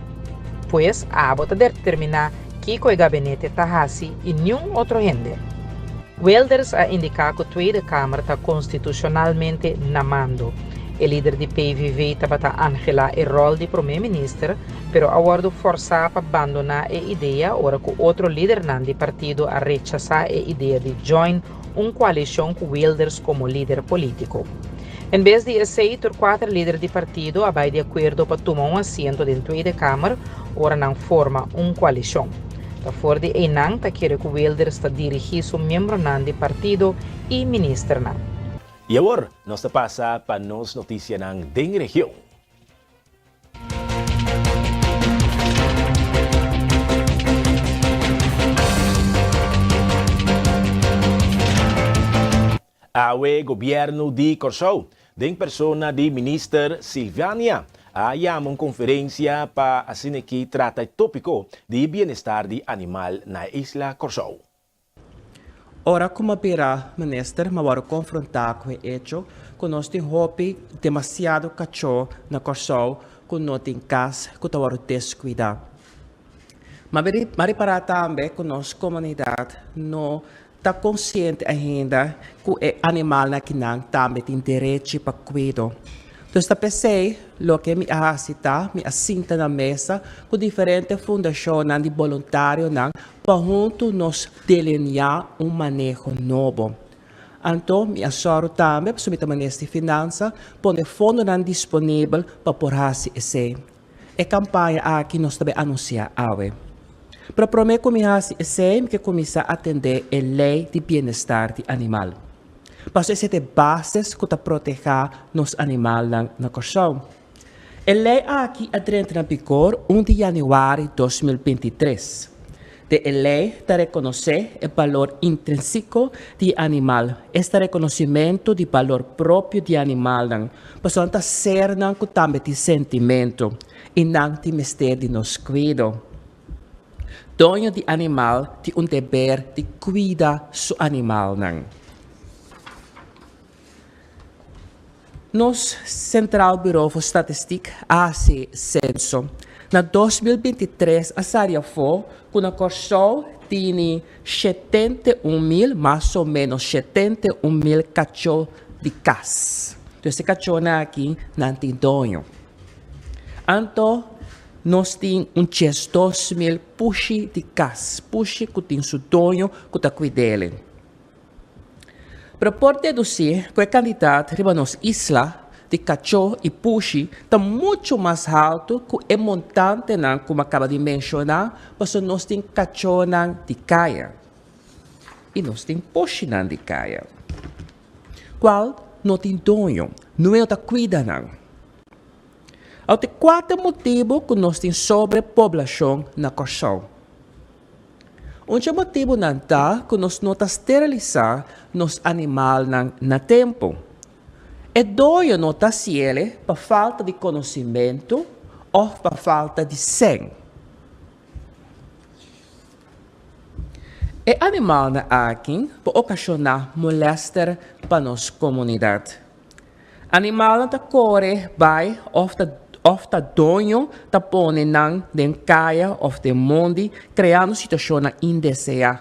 [SPEAKER 16] Pues abo ta determiná kiko e gabinete ta hasi i niun otro hende. Wilders a indiká ku Tweede Kamer ta konstitushonalmente na mando. E lider di PVV tabata anhelá e ròl di promé minister, pero a wòrdu fòrsá pa bandoná e idea ora ku otro lidernan di partido a rechasá e idea di join un koalishon ku Wilders komo lider polítiko. En bes di esei, tur kuater lider di partido a bai di akuerdo pa tuma un asiento den Tweede Kamer ora nan forma un koalishon. Ta for di einan ta kere ku Wilders ta dirigí su miembronan di partido i ministernan.
[SPEAKER 1] I awor nos ta pasa pa nos notisianan den region. Awe Gobièrnu di Kòrsou, den persona di Minister Silvania, a yama un konferensia pa asin'aki trata e tópiko di bienestar di animal na e isla Kòrsou.
[SPEAKER 17] Ora ku m'a bira minister m'a wòrdu konfrontá ku e echo ku nos tin hopi demasiado kachó na Kòrsou ku no tin kas ku ta wòrdu deskuidá. M'a ripará tambe ku nos komunidat no ta konsiente ainda ku e animalnan akinan tambe tin derechi pa kuido. Dus ta p'esei loke mi a hasi ta mi a sinta na mesa ku diferente fundashonnan di boluntarionan pa huntu nos delineá un maneho nobo. Anto mi a sòru tambe pasobra mi ta manes di finansa pone fondonan disponibel pa por hasi esei. E kampaña aki nos ta bai anunsiá awe. Pero promé ku mi hasi esei mi ke kuminsá atendé e lei di bienestar di animal. Pasobra esei ta e bases ku ta protehá nos animalnan na Kòrsou. E lei aki a drenta na vigor un di yanüari 2023. De e lei ta rekonosé e balor intrínsiko di e animal, esta rekonosimentu di balor propio di e animalnan, pasobra nan ta sernan ku tambe tin sentimentu i nan tin mester di nos kuido. Doño di animal tin un deber di kuida su animalnan. Nos Centraal Bureau voor Statistiek a hasi senso. Na 2023 a sali afó ku na Kòrsou tini 71 mil, mas o ménos 71 mil kachó di kas. Dus e kachónan aki nan tin doño. Anto nos tin un 12 mil pushi di kas, pushi ku tin su doño ku ta kuid'é. Pero por dedusí ku e kantidat riba nos isla di kachó i pushi ta muchu mas haltu ku e montantenan ku mi a kaba di menshoná, pasobra nos tin kachónan di kaya i nos tin pushinan di kaya, kual no tin doño, no ta kuida nan. Awor tin kuater motibu ku nos tin sobrepoblashon na Kòrsou. Un dje motibunan ta ku nos no ta sterilisá nos animalnan na tempu. E doño no ta hasiel pa falta di konosimentu òf pa falta di sèn. E animalnan aki por okashoná molèster pa nos komunidat. Animalnan ta kore bai òf ta òf ta doño ta pone nan den kaya òf den mondi kreando situashonnan indeseá.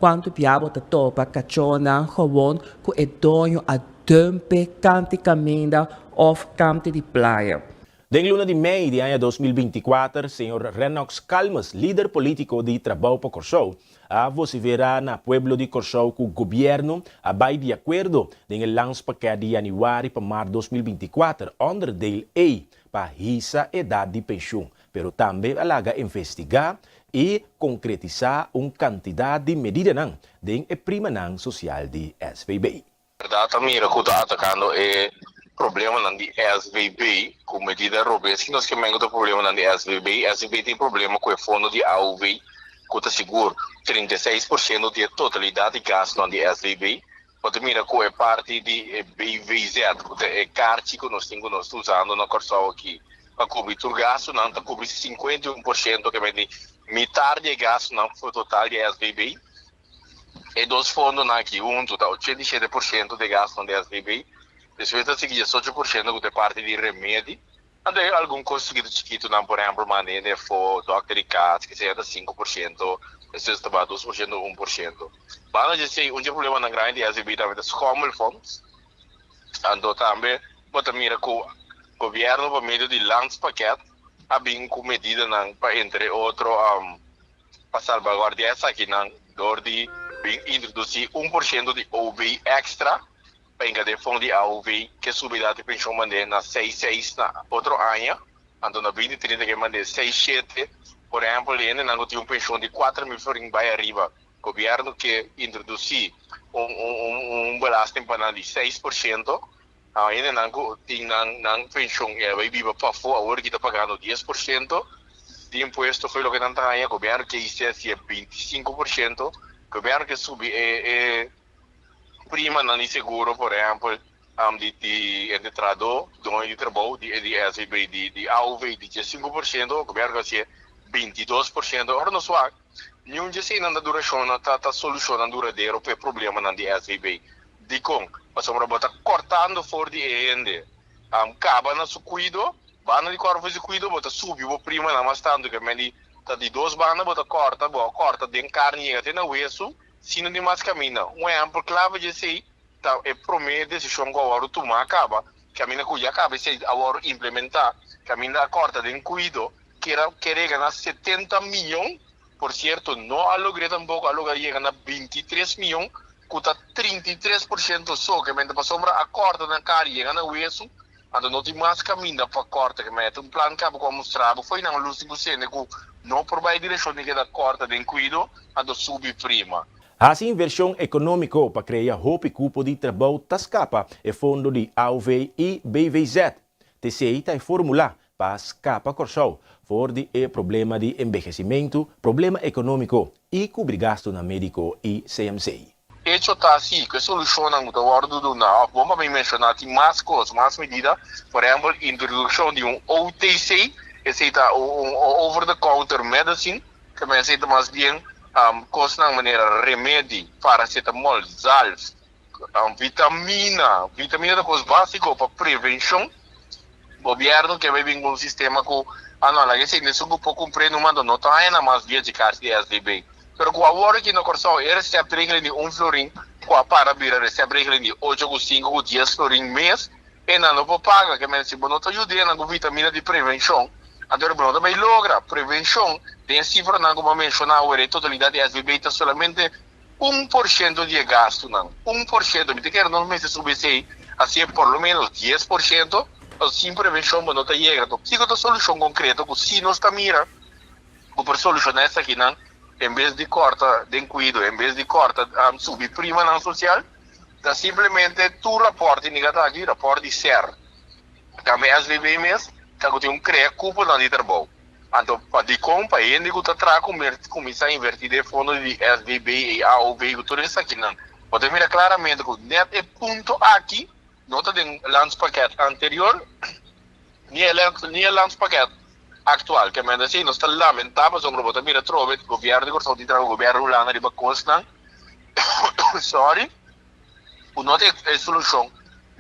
[SPEAKER 17] Kuantu bia bo ta topa kachónan gewon ku e doño a dùmp e kant'i kaminda òf kant'i di playa?
[SPEAKER 1] Den luna di mei di aña 2024, señor Rennox Calmes, lider polítiko di Trabou pa Kòrsou, a vosiferá na pueblo di Kòrsou ku gobièrnu a bai di akuerdo den e landspakket di yanüari pa mart 2024, onderdeel A, pa hisa edat di penshun, pero tambe a laga investigá i konkretisá un kantidat di medidanan den e primanan sosial di SVB.
[SPEAKER 18] Berdad ta mira cu ta atacando e problemanan di SVB cu medida robes. Ki nos ke men cu ta problemanan di SVB? SVB tin problema cu e fondo di AOV. ku ta sigur 36% di e totalidat di gastunan di SVB. Bo ta mira ku e parti di e BVZ, ku ta e karchi ku nos tin ku nos ta usando na Kòrsou aki pa kubri tur gastunan, ta kubri 51%, ke menti mitar di e gastunan total di SVB. E dos fondonan aki huntu ta 87% di e gastunan di SVB. Despues ta sigui 18% ku ta e parti di remedi. Anto e algun kos chikitu chikitunan, por ehempel manda hende afó, dòkter di kas, ke sea ta 5%, despues ta baha 2%, 1%. Banda dje esei, un dje problemanan grandi di SVB tambe ta schommelfonds. Anto tambe bo ta mira ku gobièrnu pa medio di landspakket a bin ku medidanan pa entre otro pa salbaguardiá esakinan dor di bin introdusí 1% di OB èkstra pa hinka den fond di aov ke subi edad di penshon mand'é na seis seis na otro aña, anto na binti trinta ke mand'é seis shete. Por ehempel, hendenan ku tin un penshon di 4000 florin bai ariba, gobièrnu ke introdusí un un belasting pa nan di 6%. Hendenan ku tin nan nan penshon i a bai biba pafó awor ki ta pagando 10% di impuesto fo'i loke nan ta haña, gobièrnu ke hise hasié 25%, gobièrnu ke subi e e. Primanan di seguro, por ehempel, di di hende trahadó, doño di trabou, di di SVB, di di AOV, di 15%, gobièrnu ta hasié 22%. Ora nos wak, niun di eseinan ta durashonnan, ta ta solushonnan duradero pa e problemanan di SVB. Dikon? Pasobra bo ta kòrtando for di e hende, kaba na su kuido, banda di kòrta for di su kuido, bo ta subi bo primanan mas tantu, ke men di ta di dos banda bo ta kòrta, bo a kòrta den karni yega te na wesu. Si no tin mas kaminda. Un ehèmpel klave di esei ta e promé desishon ku a wòrdu tumá kaba, kaminda ku ya kaba esei a wòrdu implementá, kaminda a kòrta den kuido, kera kere yega na 70 mion, por sierto no a logr'é tampoko, a logra yega na 23 mion, ku ta 33% so, ke mente pasobra a kòrta na kar yega na wesu, anto no tin mas kaminda pa kòrta, ke mente un plan kaba ku a mustra bo fo'i nan lus di kusende ku no por bai direkshon di keda kòrta den kuido. Anto subi prima.
[SPEAKER 1] Hasi invershon ekonómiko pa krea hopi kupo di trabou ta skapa e fondo di AOV i BVZ. T'esei ta e fórmula pa skapa Kòrsou for di e problema di embehesimentu, problema ekonómiko i kubri gastunan médiko i CMC.
[SPEAKER 18] Hecho ta si ku e solushonnan ku ta wòrdu duna òf bon pa mi menshoná tin mas kos, mas medida, por ehèmpel introdukshon di un OTC, esei ta un over the counter medicine, Ta mester ta mas bien kosnan manera remedi, paracetamol, zalf, vitamina. Vitamina ta kos básiko pa prevenshon. Gobièrnu ke bai bin ku un sistema ku a no laga esei esun ku por kumpr'é numa anto no ta haña nan mas via dje karchi di SVB. Pero ku awor aki na Kòrsou e receptregeling di un florin ku a para bira receptregeling di ocho ku sinku ku dies florin mes, E nan no por paga, ke men si bo no ta yud'é nan ku vitamina di prevenshon, anto bo no ta bai logra. Prevenshon, den e sifranan ku bo a menshoná awor, e totalidat di SVB ta solamente 1% di e gastunan. 1%. Mi ta kere nos mester subi esei hasié por lo ménos 10%, pasobra sin prevenshon bo no ta yega. Anto kiko ta solushon konkreto ku si nos ta mira ku por solushoná esakinan en bes di kòrta den kuido, en bes di kòrta subi primanan sosial? Ta simplemente tur raport di niga ta aki, raport di ser. Tambe SVB mes ta cu tin un crea cuponan di trabou. Anto pa dicon pa hende cu ta traha cuminsa inverti den fondo di SVB y AOV cu tur esakinan. Bo ta mira claramente cu net e punto aki no ta den landspakket anterior ni e landspakket actual. Ke mende si nos ta lamenta pasobra bo ta mira atrobe gobierno di Corsou tin traha cu gobierno di Hulanda riba cosnan. Sorry, ku no ta e solushon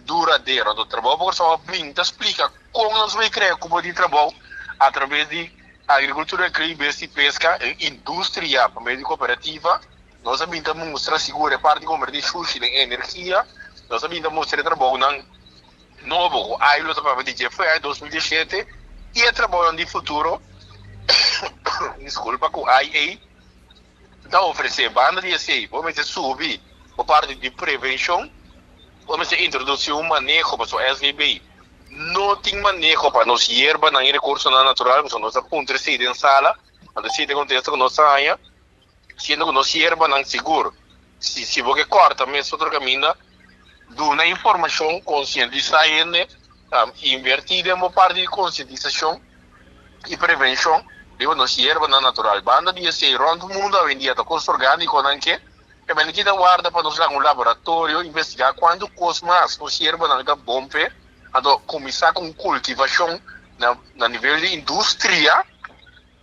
[SPEAKER 18] duradero. Anto Trabou pa Kòrsou a bin ta splika kon nos bai krea kupo di trabou atraves di agrikultura, kria bestia i peska, e industria pa medio di kooperativa. Nos a bin ta mustra sigur e parti kombertí shushi den energia. Nos a bin ta mustra e trabounan nobo ku ai lo ta papia di dje fo'i 2017 i e trabounan di futuro, diskulpa, ku ai ei. ta ofresé. Banda di esei, bo mester subi bo parti di prevenshon, bo mester introdusí un maneho pasobra SVB no tin maneho pa nos yerbanan i rekursonan natural, pasobra nos a puntra esei den sala, anto esei ta e kontesta ku nos a haña, siendo ku nos yerbanan sigur si si bo ke kòrta mes otro kaminda, duna informashon, konsientisá hende, invertí den bo parti di konsientisashon i prevenshon. Riba nos yerbanan natural. Banda di esei rònt mundu awendia ta kos orgánikonan ke e mende kita warda pa nos laga un laboratorio investigá kuantu kos mas nos yerbanan ta bon p'e. Anto kuminsá ku un kultivashon na na nivel di industria.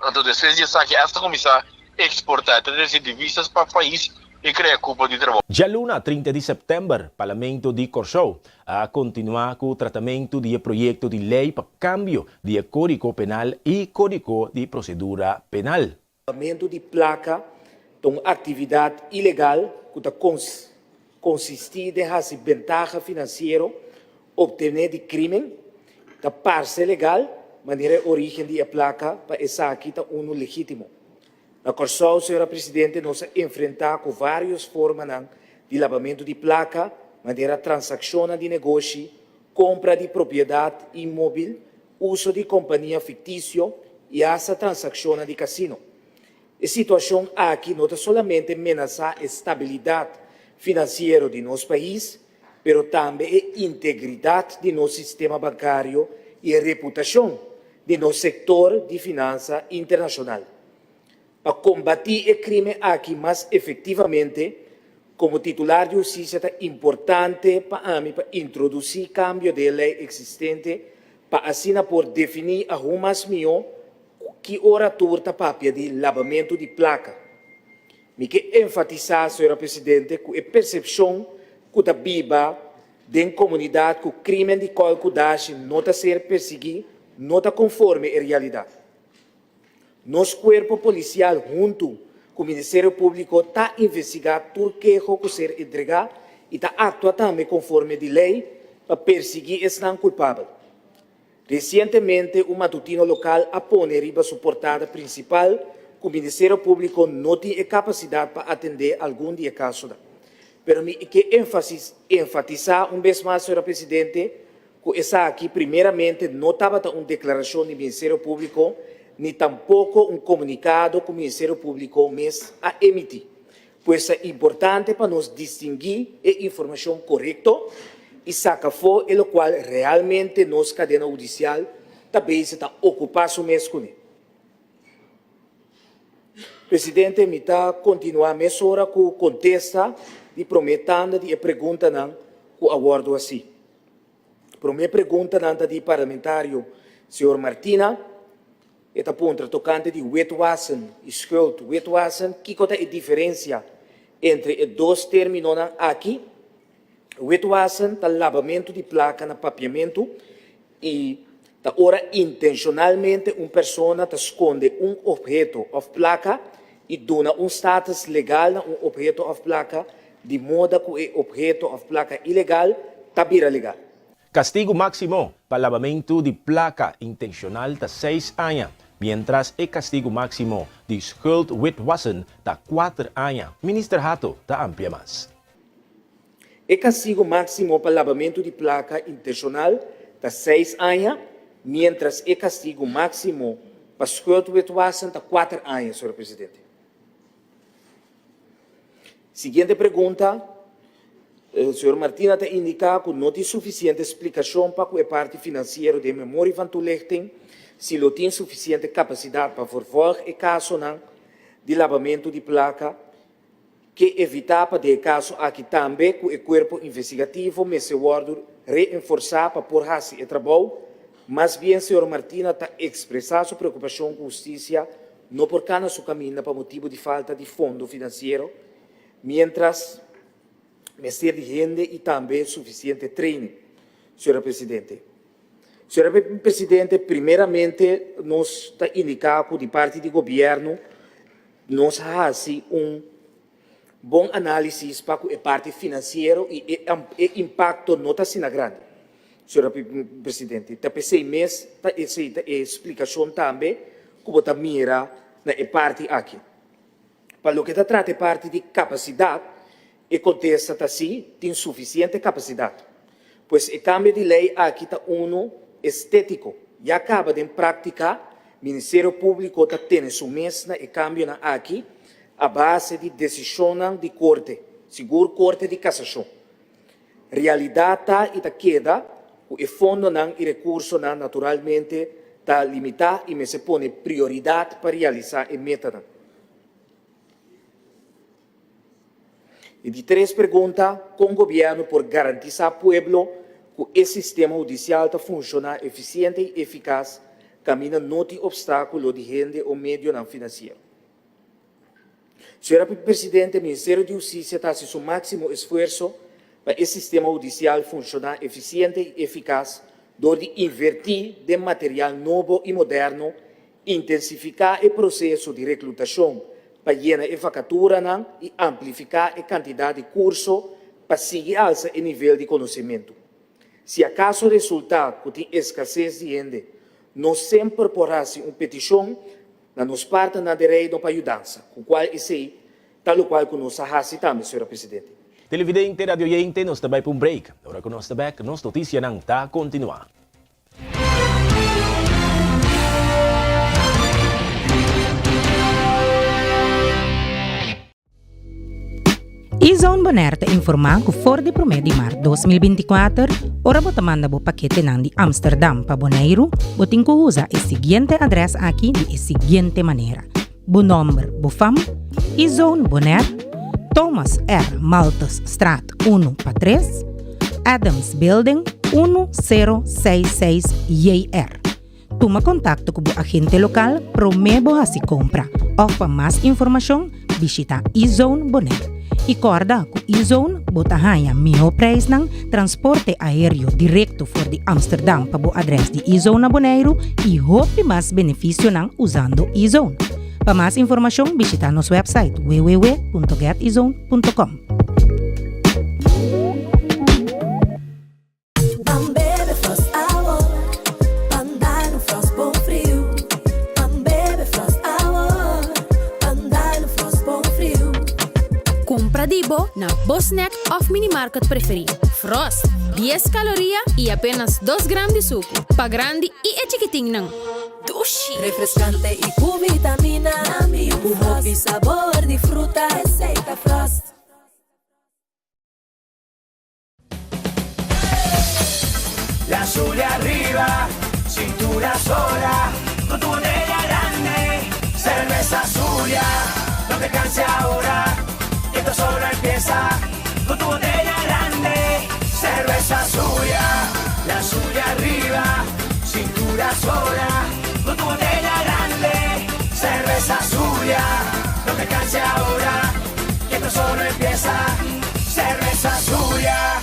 [SPEAKER 18] Anto despues di esaki hasta kuminsá eksportá. E ta trese divisas pa pais i krea kupo di trabou.
[SPEAKER 1] Djaluna 30 di sèptèmber Parlamento di Kòrsou a kontinuá ku tratamentu di e proyekto di lei pa kambio di e Kódigo Penal i Kódigo di Prosedura Penal.
[SPEAKER 19] Labamentu di plaka ta un aktividat ilegal ku ta konsistí den hasi bentaha finansiero optené di krímen, ta parse legal manera e orígen di e plaka pa esaki ta unu legítimo. Na Kòrsou, señora Presidente, nos a enfrentá ku vários formanan di labamentu di plaka, manera transakshonnan di negoshi, kompra di propiedat inmóbil, uso di kompania fiktisio i asta transakshonnan di kasino. E situashon aki no ta solamente menasá e stabilidat finansiero di nos pais, pero tambe e integridat di nos sistema bankario i e reputashon di nos sektor di finansa internashonal. Pa kombatí e krímen aki mas efektivamente, komo titular di hustisia ta importante pa ami pa introdusí kambio den e lei eksistente pa asina por definí aun mas mihó ki ora tur ta papia di labamentu di plaka. Mi ke enfatisá, señora Presidente, ku e persepshon ku ta biba den komunidat ku krímen di kòl ku dashi no ta ser persiguí no ta konforme e realidat. Nos kuerpo polisial huntu ku Ministerio Públiko ta investigá tur keho ku ser entregá i ta aktua tambe konforme di lei pa persiguí esnan kulpabel. Resientemente un matutino lokal a pone riba su portada prinsipal ku Ministerio Públiko no tin e kapasidat pa atendé algun di e kasonan. Pero mi ke enfatisá un bes mas, señora Presidente, ku esaki primeramente no tabata un deklarashon di Ministerio Públiko ni tampoko un komunikado ku Ministerio Públiko mes a emití. Pues ta importante pa nos distinguí e informashon korekto i saka afó e lokual realmente nos kadena hudisial ta bezig ta okupá su mes kuné. Presidente, mi ta kontinuá mesora ku kontesta di promé tanda di e preguntanan ku a wòrdu hasí. Promé preguntanan ta di parlamentario señor Martina. E ta puntra tokante di witwassen i schuld witwassen, kiko ta e diferensia entre e dos terminonan aki? Witwassen ta labamentu di plaka na papiamentu i ta ora intenshonalmente un persona ta skonde un opheto òf plaka i duna un status legal na un opheto òf plaka di moda ku e opheto òf plaka ilegal ta bira legal.
[SPEAKER 1] Kastigu máksimo pa labamentu di plaka intenshonal ta seis aña, miéntras e kastigu máksimo di schuldwitwassen ta kuater aña. Minister Hato ta amplia mas.
[SPEAKER 19] E kastigu máksimo pa labamentu di plaka intenshonal ta seis aña, miéntras e kastigu máksimo pa schuldwitwassen ta kuater aña, señor Presidente. Siguiente pregunta, Señor Martina ta indica cu no tin suficiente splicacion pa cu e parti financiero den memorie van toelichting, si lo tin suficiente capacidad pa vervolg e casonan di labamento di placa, ke evita pa den e caso aki tambe cu e cuerpo investigativo mester wordo reenforsa pa por haci e trabou, mas bien señor Martina ta expresa su preocupacion cu husticia no por cana su caminda pa motibo di falta di fondo financiero, mientras mester di hende y tambe suficiente training, Señora Presidente. Señora Presidente, primeramente nos ta indica cu di parti di Gobierno nos a haci un bon análisis pa ku e parti finansiero i e impakto no ta asina grandi, señora Presidente. Ta p'esei mes ta esei ta e splikashon tambe ku bo ta mira na e parti aki. Pa loke ta trata e parti di kapasidat, e kontesta ta si, tin sufisiente kapasidat. Pues e kambio di lei aki ta unu estétiko. Ya kaba den práktika Ministerio Públiko ta tene su mes na e kambionan aki a base di desishonnan di korte, sigur Korte di Kasashon. Realidat ta i ta keda ku e fondonan i rekursonan naturalmente. ta limitá i mester pone prioridat pa realisá e metanan. E di tres pregunta, kon gobièrnu por garantisá pueblo ku e sistema hudisial ta funshoná efisiente i efikas kaminda no tin opstákulo di hende o medionan finansiero? Señora Presidente, Ministerio di Hustisia ta hasi su máksimo esfuerso pa e sistema hudisial funshoná efisiente i efikas dor di invertí den material nobo i moderno, intensifiká e proseso di reklutashon pa yena e vakaturanan i amplifiká e kantidat di kurso pa sigui alsa e nivel di konosementu. Si akaso resultá ku tin eskases di hende, nos semper por hasi un petishon na nos partnernan den Reino pa yudansa, ku kual esei ta lokual ku nos a hasi tambe, señora Presidente.
[SPEAKER 1] Televidente, radioyente, nos ta bai pa un break. Ora ku nos ta bek, nos notisianan ta kontinuá.
[SPEAKER 16] E-Zone Bonaire ta informá ku for di promé di mart 2024, ora bo ta manda bo paketenan di Amsterdam pa Boneiru, bo tin ku usa e siguiente adrès aki di e siguiente manera, bo nòmber, bo fam, E-Zone Bonaire, Thomas R. Malthusstraat unu pa tres, Adams Building, unu sero seis seis JR. Tuma kontakto ku bo agente lokal promé bo hasi kompra òf pa mas informashon bishita eZone Bonaire. I kòrda ku eZone bo ta haña mihó preisnan, transporte aéreo direkto for di Amsterdam pa bo adrès di eZone na Boneiru i hopi mas benefisionan usando eZone. Pa mas informashon bishita nos wèpsait www.getezone.com.
[SPEAKER 10] Ban bebe Frost awor, ban dal un Frost bon friu. Ban bebe Frost awor, ban dal un Frost bon friu.
[SPEAKER 20] Kumpra di bo na bo snack òf minimarket preferí. Frost, dies kaloria i apenas dos gram di suku. Pa grandi i e chikitinnan.
[SPEAKER 10] Dushi! Refreskante i ku vitamina. Ku hopi sabor di fruta. Esei ta Frost.
[SPEAKER 15] La Zulia arriba, cintura sola, con tu botella grande, cerveza Zulia, no te canses ahora, que esto solo empieza, con tu botella grande, cerveza Zulia, la Zulia arriba, cintura sola, con tu botella grande, cerveza Zulia, no te canses ahora, que esto solo empieza. Cerveza Zulia.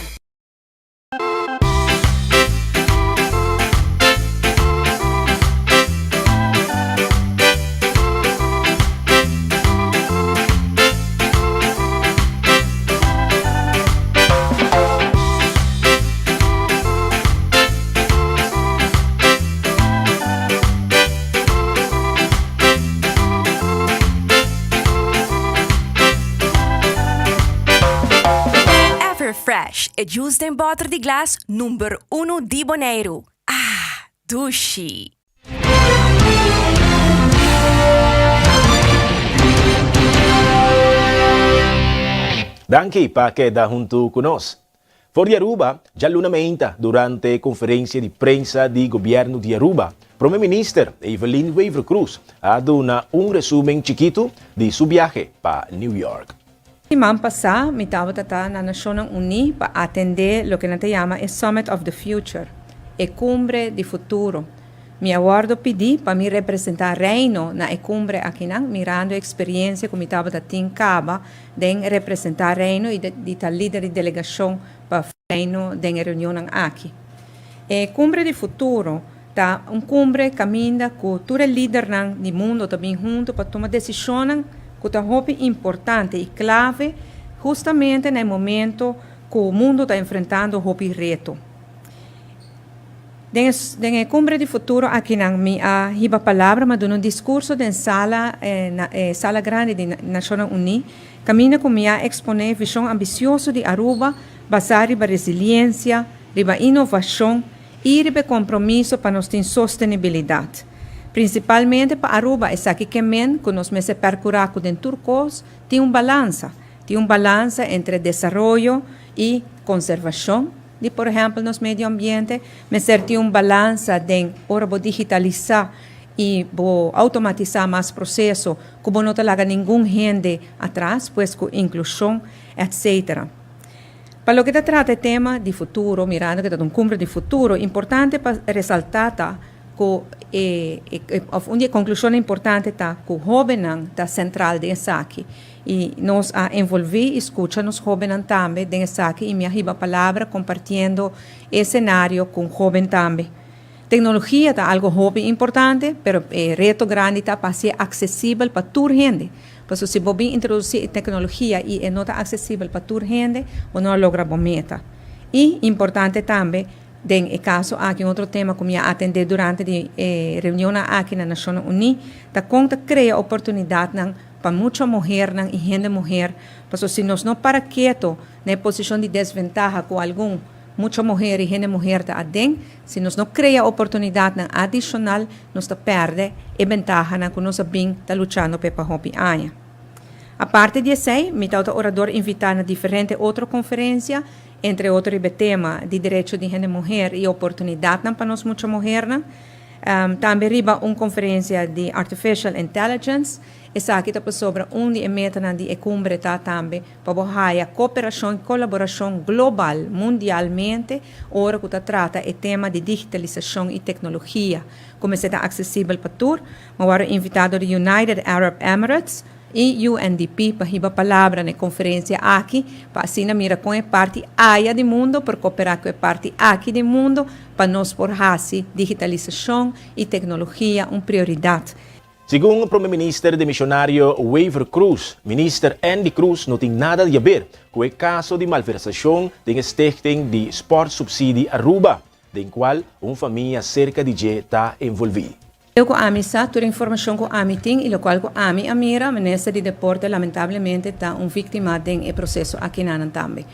[SPEAKER 21] Everfresh, e juice den bòter di glas number unu di Boneiru. Ah, dushi!
[SPEAKER 1] Danki pa keda huntu ku nos. For di Aruba, djaluna meinta durante konferensia di prensa di Gobièrnu di Aruba, Prome Minister Evelyn Wever-Croes a duna un resumen chikitu di su biahe pa New York.
[SPEAKER 22] Siman pasá mi tabata ta na Nashonnan Uní pa atendé loke nan ta yama e Summit of the Future, e Kumbre di Futuro. Mi a wòrdu pidí pa mi representá Reino na e kumbre akinan, mirando e eksperiencia ku mi tabata tin kaba den representá Reino i di ta lider di delegashon pa Reino den e reunionnan aki. E Kumbre di Futuro ta un kumbre kaminda ku tur e lidernan di mundo ta bin huntu pa tuma desishonnan ku ta hopi importante i klave hustamente na e momento ku mundo ta enfrentando hopi reto. Den e den e Cumbre di Futuro akinan mi a hiba palabra, mi a duna un discurso den sala na e sala grandi di Nacionnan Uní, caminda cu mi a expone e vision ambicioso di Aruba basa riba resiliencia, riba innovacion y riba e compromiso pa nos tin sostenibilidad. Principalmente pa Aruba esaki ke men cu nos mester percura cu den tur cos tin un balansa, tin un balansa entre desaroyo y conservacion. di por ehèmpel nos medio ambiente, mester tin un balansa den ora bo digitalisá i bo outomatisá mas proseso ku bo no ta laga ningun hende atras, pues ku inklushon etc. Pa loke ta trata e tema di futuro, mirando ku ta un kumbre di futuro, importante pa resaltá ta ku e òf un di e konklushonnan importante ta ku hóbennan ta sentral den esaki. I nos a envolví i skucha nos hóbennan tambe den esaki i mi a hiba palabra kompartiendo e senario ku un hóben tambe. Teknologia ta algu hopi importante, pero e reto grandi ta pa hasié aksesibel pa tur hende. Pasobra si bo bin introdusí e teknologia i e no ta aksesibel pa tur hende, bo no a logra bo meta. I importante tambe, den e kaso aki, un otro tema ku mi a atendé durante di e reunionnan aki na Nashonnan Uní, ta kon ta krea oportunidatnan pa mucha muhernan i hende muher, pasobra si nos no para keto na e posishon di desventaha ku algun mucha muher i hende muher ta aden, si nos no krea oportunidatnan adishonal, nos ta pèrdè e bentahanan ku nos a bin ta luchando p'e pa hopi aña. Aparte di esei, mi tabata orador invitá na diferente otro konferensia, entre otro riba e tema di derecho di hende muher i oportunidatnan pa nos mucha muhernan. Tambe riba un konferensia di Artificial Intelligence. Esaki ta pasobra un di e metanan di e kumbre ta tambe pa bo haya koperashon i kolaborashon global, mundialmente, ora ku ta trata e tema di digitalisashon i teknologia ku mester ta aksesibel pa tur. Mi a wòrdu invitá dor di United Arab Emirates i UNDP pa hiba palabra na e konferensia aki pa asina mira kon e parti aya di mundo por koperá ku e parti aki di mundo pa nos por hasi digitalisashon i teknologia un prioridat.
[SPEAKER 1] Segun Prome Minister demisionario Wever Croes, Minister Endy Croes no tin nada di haber cu e caso di malversacion den e Stichting di Sportsubsidie Aruba, den cual un famia cerca di dje ta envolvi.
[SPEAKER 22] Loke cu ami sa, tur e informacion cu ami tin y locual cu ami a mira, Minister di Deporte lamentablemente ta un victima den e proceso akinanan tambe.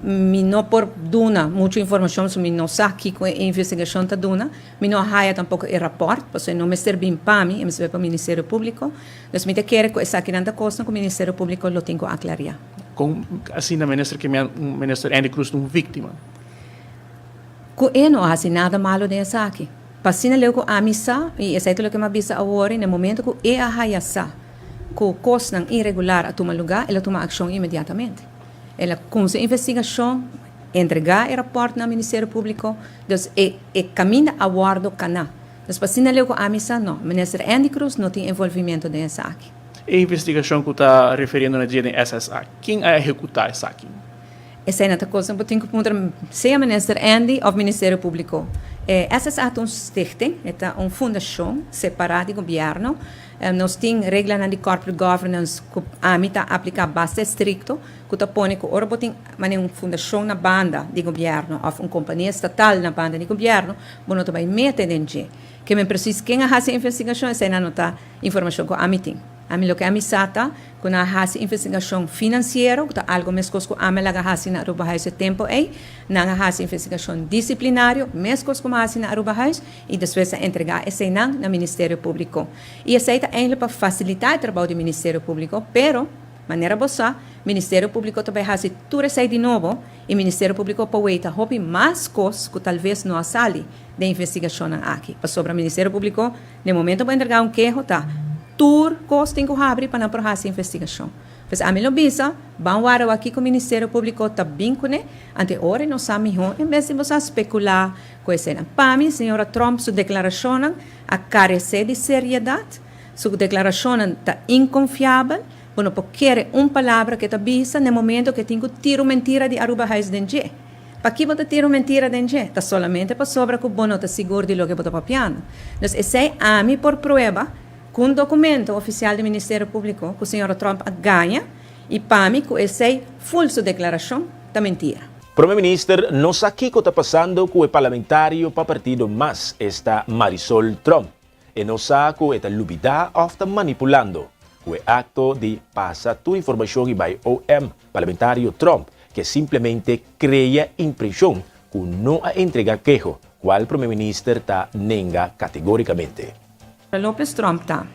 [SPEAKER 22] Mi no por duna mucho informacion pasobra mi no sa kico e investigacion ta duna. Mi no a haya tampoco e rapport, pasobra e no mester bin pa mi, e mester bai pa Ministerio Publico. Dus mi ta kere cu esakinan ta cosnan cu Ministerio Publico lo tin cu aclaria.
[SPEAKER 2] Con asina Minister ke Minister Endy Croes ta un victima?
[SPEAKER 22] Cu e no a haci nada malo den esaki. Pa asina leu cu ami sa, y esai ta loke mi a bisa awor, na e momento cu e a haya sa cu cosnan iregular a tuma lugar, el a tuma accion inmediatamente. El a cuminsa investigacion, entrega e rapport na Ministerio Publico, dus e e caminda a wordo cana. Dus pa asina leu cu ami sa, no, Minister Endy Croes no tin envolvimento den esaki.
[SPEAKER 2] E investigacion cu ta referiendo na dje den SSA, ken a ehecuta esaki?
[SPEAKER 22] Esei no ta cos bo tin cu puntra sea Minister Endy of Ministerio Publico. E SSA ta un stichting, e ta un fundacion separa di gobierno. Nos tin reglanan di corporate governance cu ami ta aplica basta estricto, cu ta pone cu ora bo tin manera un fundacion na banda di gobierno of un compania estatal na banda di gobierno, bo no ta bay mete den dje. Ke men precies ken a haci investigacion, esei nan no ta informacion cu ami tin. Ami loke ami sa ta cu nan a haci investigacion financiero, cu ta algo mescos cu ami a laga haci na Arubahuis e tempo ey. Nan a haci investigacion disciplinario, mescos cu mi a haci na Arubahuis. I despues a entregá eseinan na Ministerio Públiko. I esei ta eindelijk pa fasilitá e trabou di Ministerio Públiko, pero, manera bo sa, Ministerio Públiko ta bai hasi tur esei di nobo i Ministerio Públiko por weita hopi mas kos ku talves no a sali den investigashonnan aki. Pasobra Ministerio Públiko, den momento bo entregá un keho, ta tur kos tin ku habri pa nan por hasi investigashon. Pues ami lo bisa, ban wara wak kiko Ministerio Públiko ta bin kuné, anto e ora nos sa mihó en bes di bo sa spekulá ku eseinan. Pa mi, señora Trump su deklarashonnan a karesé di seriedat, su deklarashonnan ta inkonfiabel, bo no por kere un palabra ku e ta bisa na e momento ku e tin ku tira un mentira di Arubahuis den dje. Paki bo ta tira un mentira den dje? Ta solamente pasobra ku bo no ta sigur di loke bo ta papiando. Dus esei ami por prueba. Ku un dokumento ofisial di Ministerio Públiko ku señora Trump a gaña i pa mi ku esei ful su deklarashon ta mentira.
[SPEAKER 1] Prome Minister no sa kiko ta pasando ku e parlamentario pa partido mas, esta Marisol Trump. E no sa ku e ta lubidá òf ta manipulando. Ku e akto di pasa tur informashon i bai OM, parlamentario Trump ke simplemente krea impreshon ku no a entrega keho, kual Prome Minister ta nenga kategorikamente.
[SPEAKER 22] Lopez Trump ta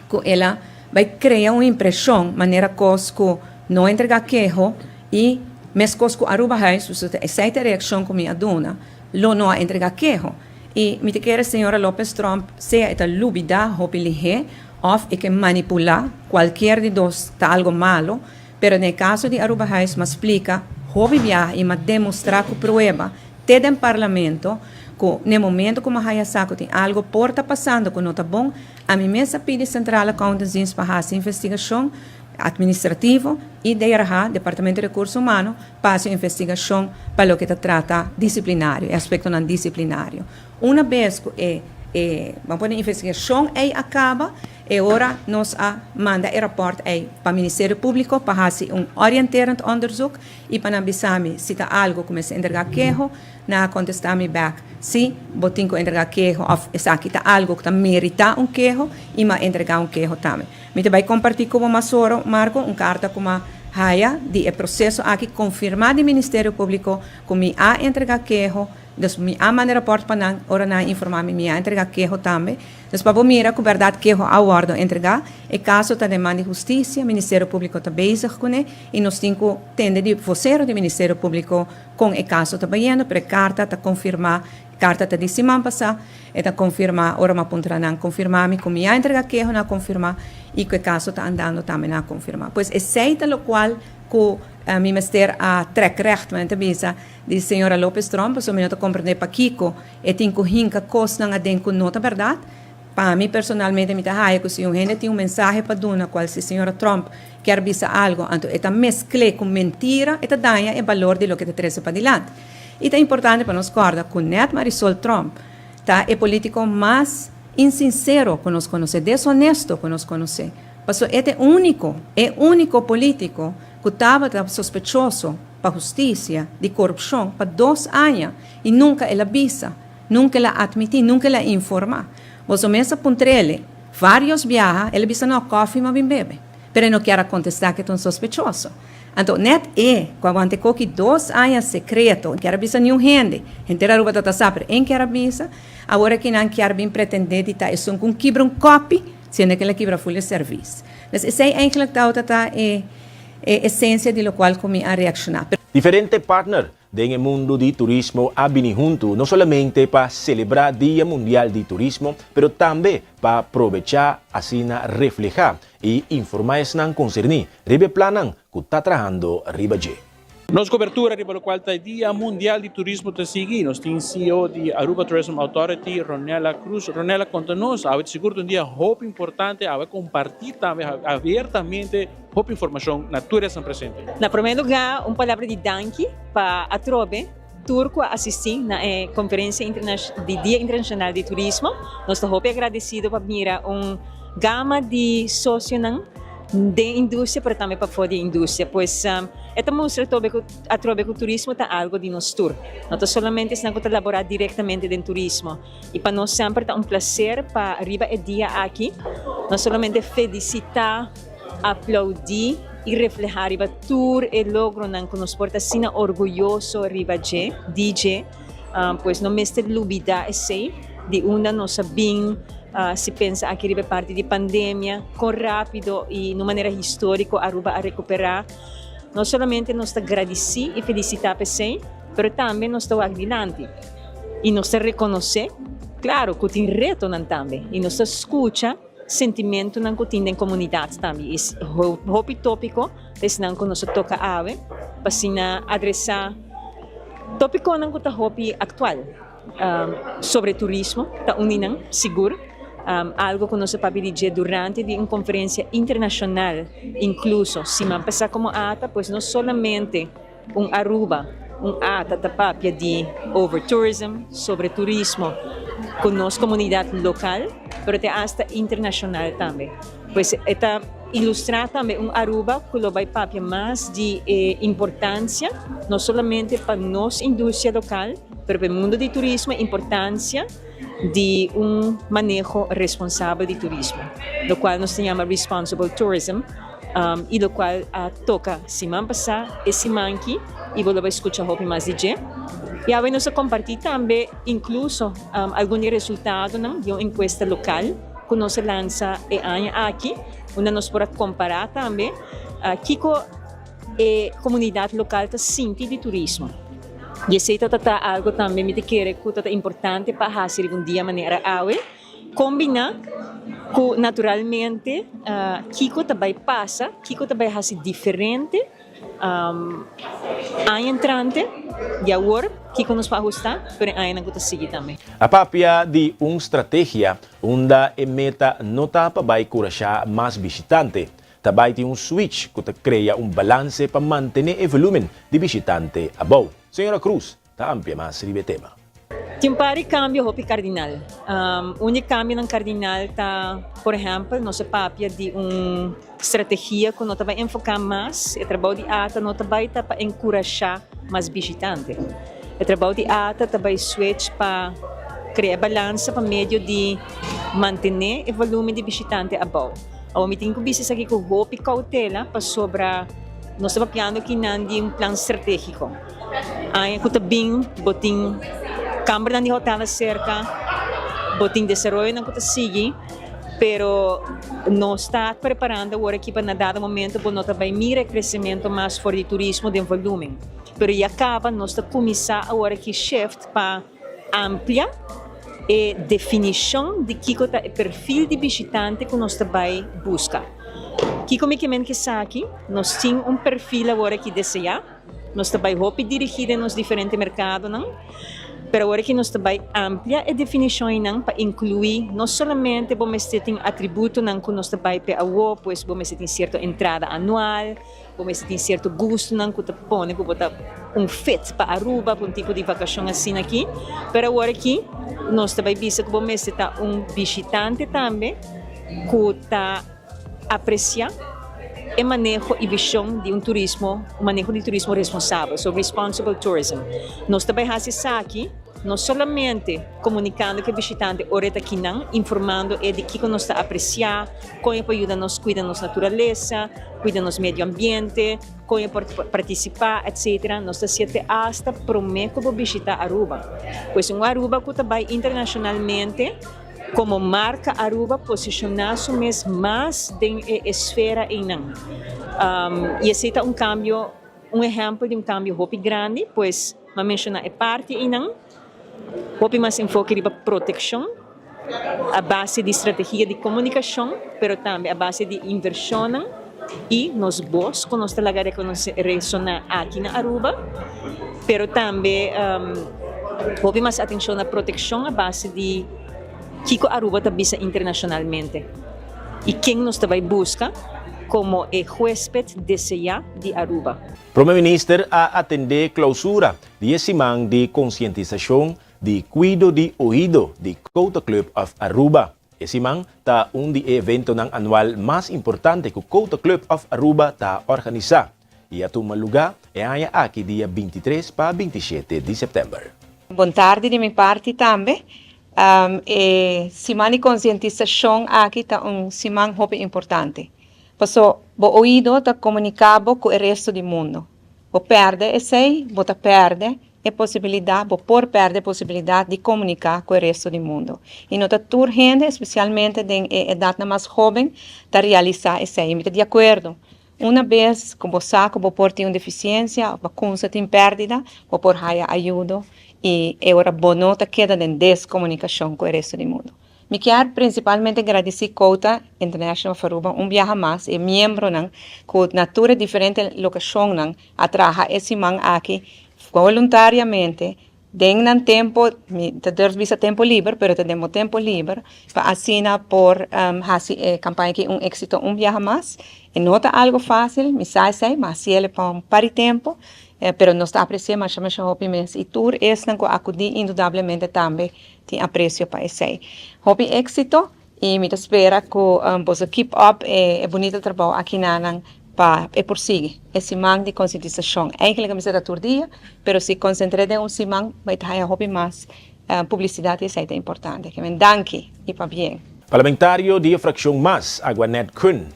[SPEAKER 22] cu el a bay crea un impresion manera cos cu no entrega keho y Meskos ku Arubahuis, pasobra ta esei ta e reakshon ku mi a duna, lo no a entregá keho. I mi ta kere señora Lopez Tromp sea e ta lubidá hopi lihé òf e ke manipulá, kualkier di dos ta algo malo, pero den e kaso di Arubahuis m'a splika hopi biaha i m'a demostrá ku prueba te den Parlamento ku n'e momento ku m'a haya sa ku tin algo por ta pasando ku no ta bon, ami mes a pidi Centrale Accountantsdienst pa hasi investigashon Administrativo y DRH, Departamento di Recurso Humano, pa haci un investigacion pa loke ta trata disciplinario, e aspectonan disciplinario. Una bes cu e e, ban pone, investigacion ey a caba, e ora nos a manda e rapport ey pa Ministerio Publico pa haci un orienterend onderzoek y pa nan bisa mi si ta algo cu mester entrega keho, Nan a kontestá mi bèk, Sí, bo tin ku entregá keho òf esaki ta algu ku ta meritá un keho i mi a entregá un keho tambe. Mi ta bai kompartí ku bo masoro, Marco, un karta ku mi a haya di e proseso aki konfirmá di Ministerio Públiko ku mi a entregá keho, dus mi a manda e rapòrt pa nan, ora nan a informá mi, mi a entregá keho tambe. Dus pa bo mira ku bèrdat keho a wòrdu entregá, e kaso ta den man di hustisia, Ministerio Públiko ta bezig kuné i nos tin ku tende di vosero di Ministerio Públiko Kon e kaso ta bayendo, pero e karta ta konfirmá, e karta ta di siman pasá, e ta konfirmá, ora mi a puntra nan konfirmá mi ku mi a entregá keho, nan a konfirmá, i ku e kaso ta andando tambe nan a konfirmá. Pues esei ta lokual ku mi mester a trèk règt, men ta bisa di señora Lopez Tromp, pasobra mi no ta komprendé pakiko e tin ku hinka kosnan aden ku no ta bèrdat. Pa mi personalmente mi ta haya ku si un hende tin un mensahe pa duna kual si señora Tromp kier bisa algo anto e ta meskl'é ku mentira e ta daña e balor di loke ta trese padilanti. I ta importante pa nos kòrda ku nèt Marisol Tromp ta e polítiko mas insinsero ku nos konosé, deshonesto ku nos konosé. Pasobra e ta e úniko, e úniko polítiko ku tabata sospechoso pa hustisia di korupshon pa dos aña i nunka el a bisa. Nunca el a admiti, nunca el a informa. Boso mes a puntr'ele varios biaha, el a bisa no, koffie m'a bin bebe. Pero e no kier a contesta cu e ta un sospechoso. Anto net e, cu a wanta e koki dos aña secreto, n kier a bisa niun hende, henter Aruba ta ta sa, pero e n kier a bisa, awor aki nan kier bin pretende di ta esun cu un kibra un kopi, siendo cu el a kibra full e service. Dus esey eigenlijk tawata ta e e esencia di locual cu mi a reacciona.
[SPEAKER 1] Diferente partner Den e mundu di turismo a bini huntu no solamente pa selebrá Dia Mundial di Turismo, pero tambe pa probechá asina reflehá i informá esnan konserní riba e plannan ku ta trahando riba dje.
[SPEAKER 2] Nos kobertura riba lokual ta e Dia Mundial di Turismo ta sigui. Nos tin ceo di Aruba Tourism Authority, Ronella Cruz. Ronella, konta nos, awe ta sigur ta un dia hopi importante, awe kompartí tambe abiertamente Hopi informashon na tur esnan presente.
[SPEAKER 3] Na promé lugá un palabra di danki pa atrobe tur ku a asistí na e konferensia di Dia Internashonal di Turismo. Nos ta hopi agradesido pa mira un gama di sosionan den industria pero tambe pafó di e industria. Pues e ta mustra atrobe ku atrobe ku turismo ta algu di nos tur. No ta solamente esnan ku ta laborá direktamente den turismo. I pa nos semper ta un plaser pa riba e dia aki no solamente felisitá, Aplaudí i reflehá riba tur e logronan ku nos por ta asina orguyoso riba dje, di dje. Pues no mester lubidá esei, di unda nos a bin, si pensa aki riba e parti di pandemia, kon rápido i na un manera históriko Aruba a rekuperá. No solamente nos ta gradisí i felisitá pa esei, pero tambe nos ta wak dilanti i nos ta rekonosé, klaro, ku tin retonan tambe i nos ta skucha. Sentimentunan ku tin den komunidat tambe i hopi tópiko ta esnan ku nos a toka awe pa asina adresá tópikonan ku ta hopi aktual sobre turismo ta un di nan sigur algu ku nos a papia di dje durante di un konferensia internashonal inkluso siman pasá komo ata pues no solamente Un Aruba, un ata ta papia di overtourism, sobre turismo cu nos comunidad local, pero te hasta internacional tambe. Pues e ta ilustra tambe un Aruba cu lo bay papia mas di e importancia, no solamente pa nos industria local, pero pa e mundo di turismo, e importancia di un maneho responsabel di turismo, locual nos ta yama responsible tourism. I lokual a toka siman pasá, e siman aki, i bo lo bai skucha hopi mas di dje. I awe nos a kompartí tambe inkluso algun di e resultadonan di un enkuesta lokal ku nos a lansa e aña aki, unda nos por a kompará tambe kiko. e komunidat lokal ta sinti di turismo. I esei ta ta algu tambe mi ta kere ku ta ta importante pa hasi riba un dia manera awe, kombiná ku naturalmente kiko ta bai pasa, kiko ta bai hasi diferente aña entrante di awor, kiko nos por ahustá, pero e añanan ku ta sigui tambe.
[SPEAKER 1] A papia di un strategia unda e meta no ta pa bai kurashá mas bishitante, Ta bai tin un switch ku ta krea un balanse pa mantené e volumen di bishitante abou. Señora Cruz ta amplia mas riba e tema.
[SPEAKER 3] Tin un par di kambio hopi kardinal. Un di e kambionan kardinal ta, por ehèmpel, nos a papia di un strategia ku no ta bai enfoká mas, e trabou di ata no ta bai ta pa enkurashá mas bishitante. E trabou di ata ta bai switch pa krea e balansa pa medio di mantené e volumen di bishitante abou. Awor mi tin ku bisa esaki ku hopi koutela pasobra nos ta papiando kinan di un plan stratégiko. Aña ku ta bin bo tin kambernan di hotel aserka, bo tin desaroyonan ku ta sigui, pero nos ta preparando awor aki pa na dado momento bo no ta bai mira e kresementu mas for di turismo den volúmen. Pero ya kaba nos ta kuminsá awor aki shift pa. Amplia e definishon di kiko ta e perfil di bishitante ku nos ta bai buska. Kiko mi ke men ku esaki? Nos tin un perfil awor aki deseá, nos ta bai hopi dirigí den nos diferente merkadonan, pero awor aki nos ta bai amplia e definishon einan pa inkluí no solamente bo mester tin atributonan ku nos ta bai p'e awor, pues bo mester tin sierto entrada anual, Bo mester tin sierto gustonan ku ta pone ku bo ta un fit pa Aruba, pa un tipo di vakashon asina aki. Pero awor aki nos ta bai bisa ku bo mester ta un bishitante tambe ku ta apresiá e maneho i vishon di un turismo, un maneho di turismo responsabel, so responsible tourism. Nos ta bai hasi esaki no solamente komunikando ku e bishitante ora e ta kinan, informando e di kiko nos ta apresiá, kon e por yuda nos kuida nos naturalesa, kuida nos medio ambiente, kon e por partisipá, etcetera. Nos ta hasié te asta promé ku bo bishitá Aruba. Pues un Aruba ku ta bai internashonalmente komo marka Aruba posishoná su mes mas den e esfera einan. I esei ta un kambio, un ehèmpel di un kambio hopi grandi, pues m'a menshoná e parti einan. Hopi mas enfoke riba protekshon a base di strategia di komunikashon, pero tambe a base di invershonnan i nos bos ku nos ta laga resoná aki na Aruba, pero tambe hopi mas atenshon na protekshon a base di kiko Aruba ta bisa internashonalmente i ken nos ta bai buska komo e huesped deseá di Aruba.
[SPEAKER 1] Prome Minister a atendé klousura Di e siman di konsientisashon di kuido di oido di Quota Club of Aruba. E siman ta un di e eventonan anual mas importante ku Quota Club of Aruba ta organisá i a tuma lugá e aña aki dia 23 pa 27 di sèptèmber.
[SPEAKER 22] Bon tardi di mi parti tambe. E siman di konsientisashon aki ta un siman hopi importante. Paso bo oido ta komuniká bo ku e resto di mundo. Bo pèrdè esei, bo ta pèrdè e posibilidat, bo por pèrdè e posibilidat di komuniká ku e resto di mundu. I no ta tur hende, espesialmente den e edatnan mas hóben, ta realisá esei. I mi ta di akuerdo, una bes ku bo sa ku bo por tin un defisiensia òf bo kunsa tin pèrdida, bo por haya ayudo i e ora bo no ta keda den deskomunikashon ku e resto di mundu. Mi kier principalmente gradici Quota International of Aruba un biaha mas e miembronan cu na tur e diferente locacionnan a traha e siman aki voluntariamente den nan tempo, mi ta durf bisa tempo liber, pero ta den bo tempo liber, pa asina por haci e campaña aki un exito un biaha mas. E no ta algo facil, mi sa esey, ma haciele pa un par di tempo, pero nos ta aprecia masha masha hopi mes y tur esnan cu a acudi indudablemente tambe Tin aprecio pa esey. Hopi exito y mi ta spera cu boso keep up e bunita trabou aki nanan pa e por sigui e siman di concientisacion. Eigenlijk a mester ta tur dia, pero si concentre den un siman bay ta haya hopi mas publicidad y esey ta importante. Ke men danki y pabien.
[SPEAKER 1] Parlamentario di e fraccion mas, Aguanet Kun,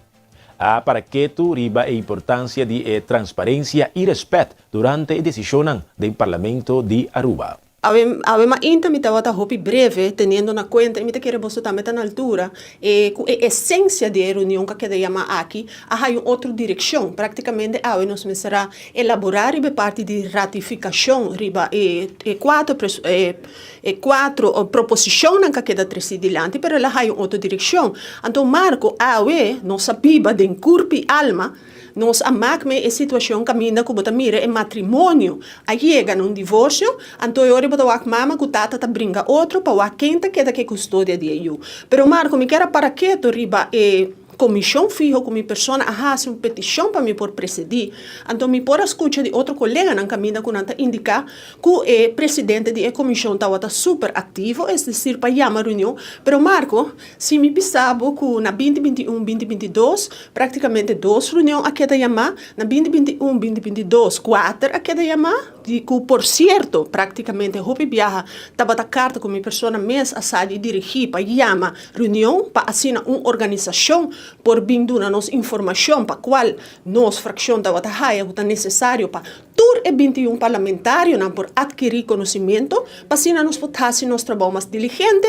[SPEAKER 1] a para ketu riba e importancia di e transparencia y respet durante e decisionnan den Parlamento di Aruba.
[SPEAKER 4] Awe awe mainta mi tabata hopi breve teniendo na cuenta y mi ta kere boso tambe ta na altura e cu e esencia di e reunion cu a keda yama aki a haya un otro direccion. Practicamente awe nos mester a elabora riba e parti di ratificacion riba e e cuatro e e cuatro proposicionnan cu a keda treci dilanti pero el a haya un otro direccion. Anto Marco awe nos a biba den curp y alma. Nos a mak me e situashon kaminda ku bo ta mira e matrimonio a yega na un divorsio, anto e ora bo ta wak mama ku tata ta bringa otro pa wak ken ta keda ku e kustodia di e yu. Pero Marco, mi kier a para keto riba e komishon fiho ku mi persona a hasi un petishon pa mi por presidí. Anto mi por a skucha di otro koleganan kaminda ku nan ta indiká ku e presidente di e komishon tabata super aktivo, es desir pa yama reunion. Pero Marco, Si mi bisa bo ku na binti 21, binti 22, práktikamente dos reunion a keda yamá, na binti 21, binti 22, kuater a keda yamá, di ku por sierto práktikamente hopi biaha tabata karta ku mi persona mes a sali i dirigí pa yama reunion pa asina un organisashon por bin duna nos informashon pa kual nos frakshon tabata haya ku ta nesesario pa Tur e 21 parlamentarionan por atkirí konosimento pa asina nos por hasi nos trabou mas diligente.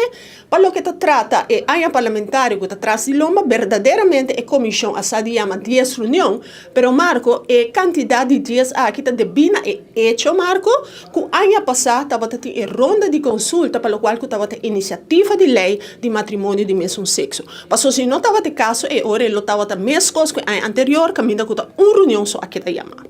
[SPEAKER 4] Pa loke ta trata e aña parlamentario ku ta tras di lomba, berdaderamente e komishon a sa di yama dies reunion, pero Marco, e kantidat di dies aki ta debí na e echo, Marco, ku aña pasá tabata tin e ronda di konsulta pa lokual ku tabata inisiativa di lei di matrimonio di mesun sekso. Pasobra si no tabata e kaso e ora e lo tabata meskos ku e aña anterior kaminda ku ta un reunion so a keda yama.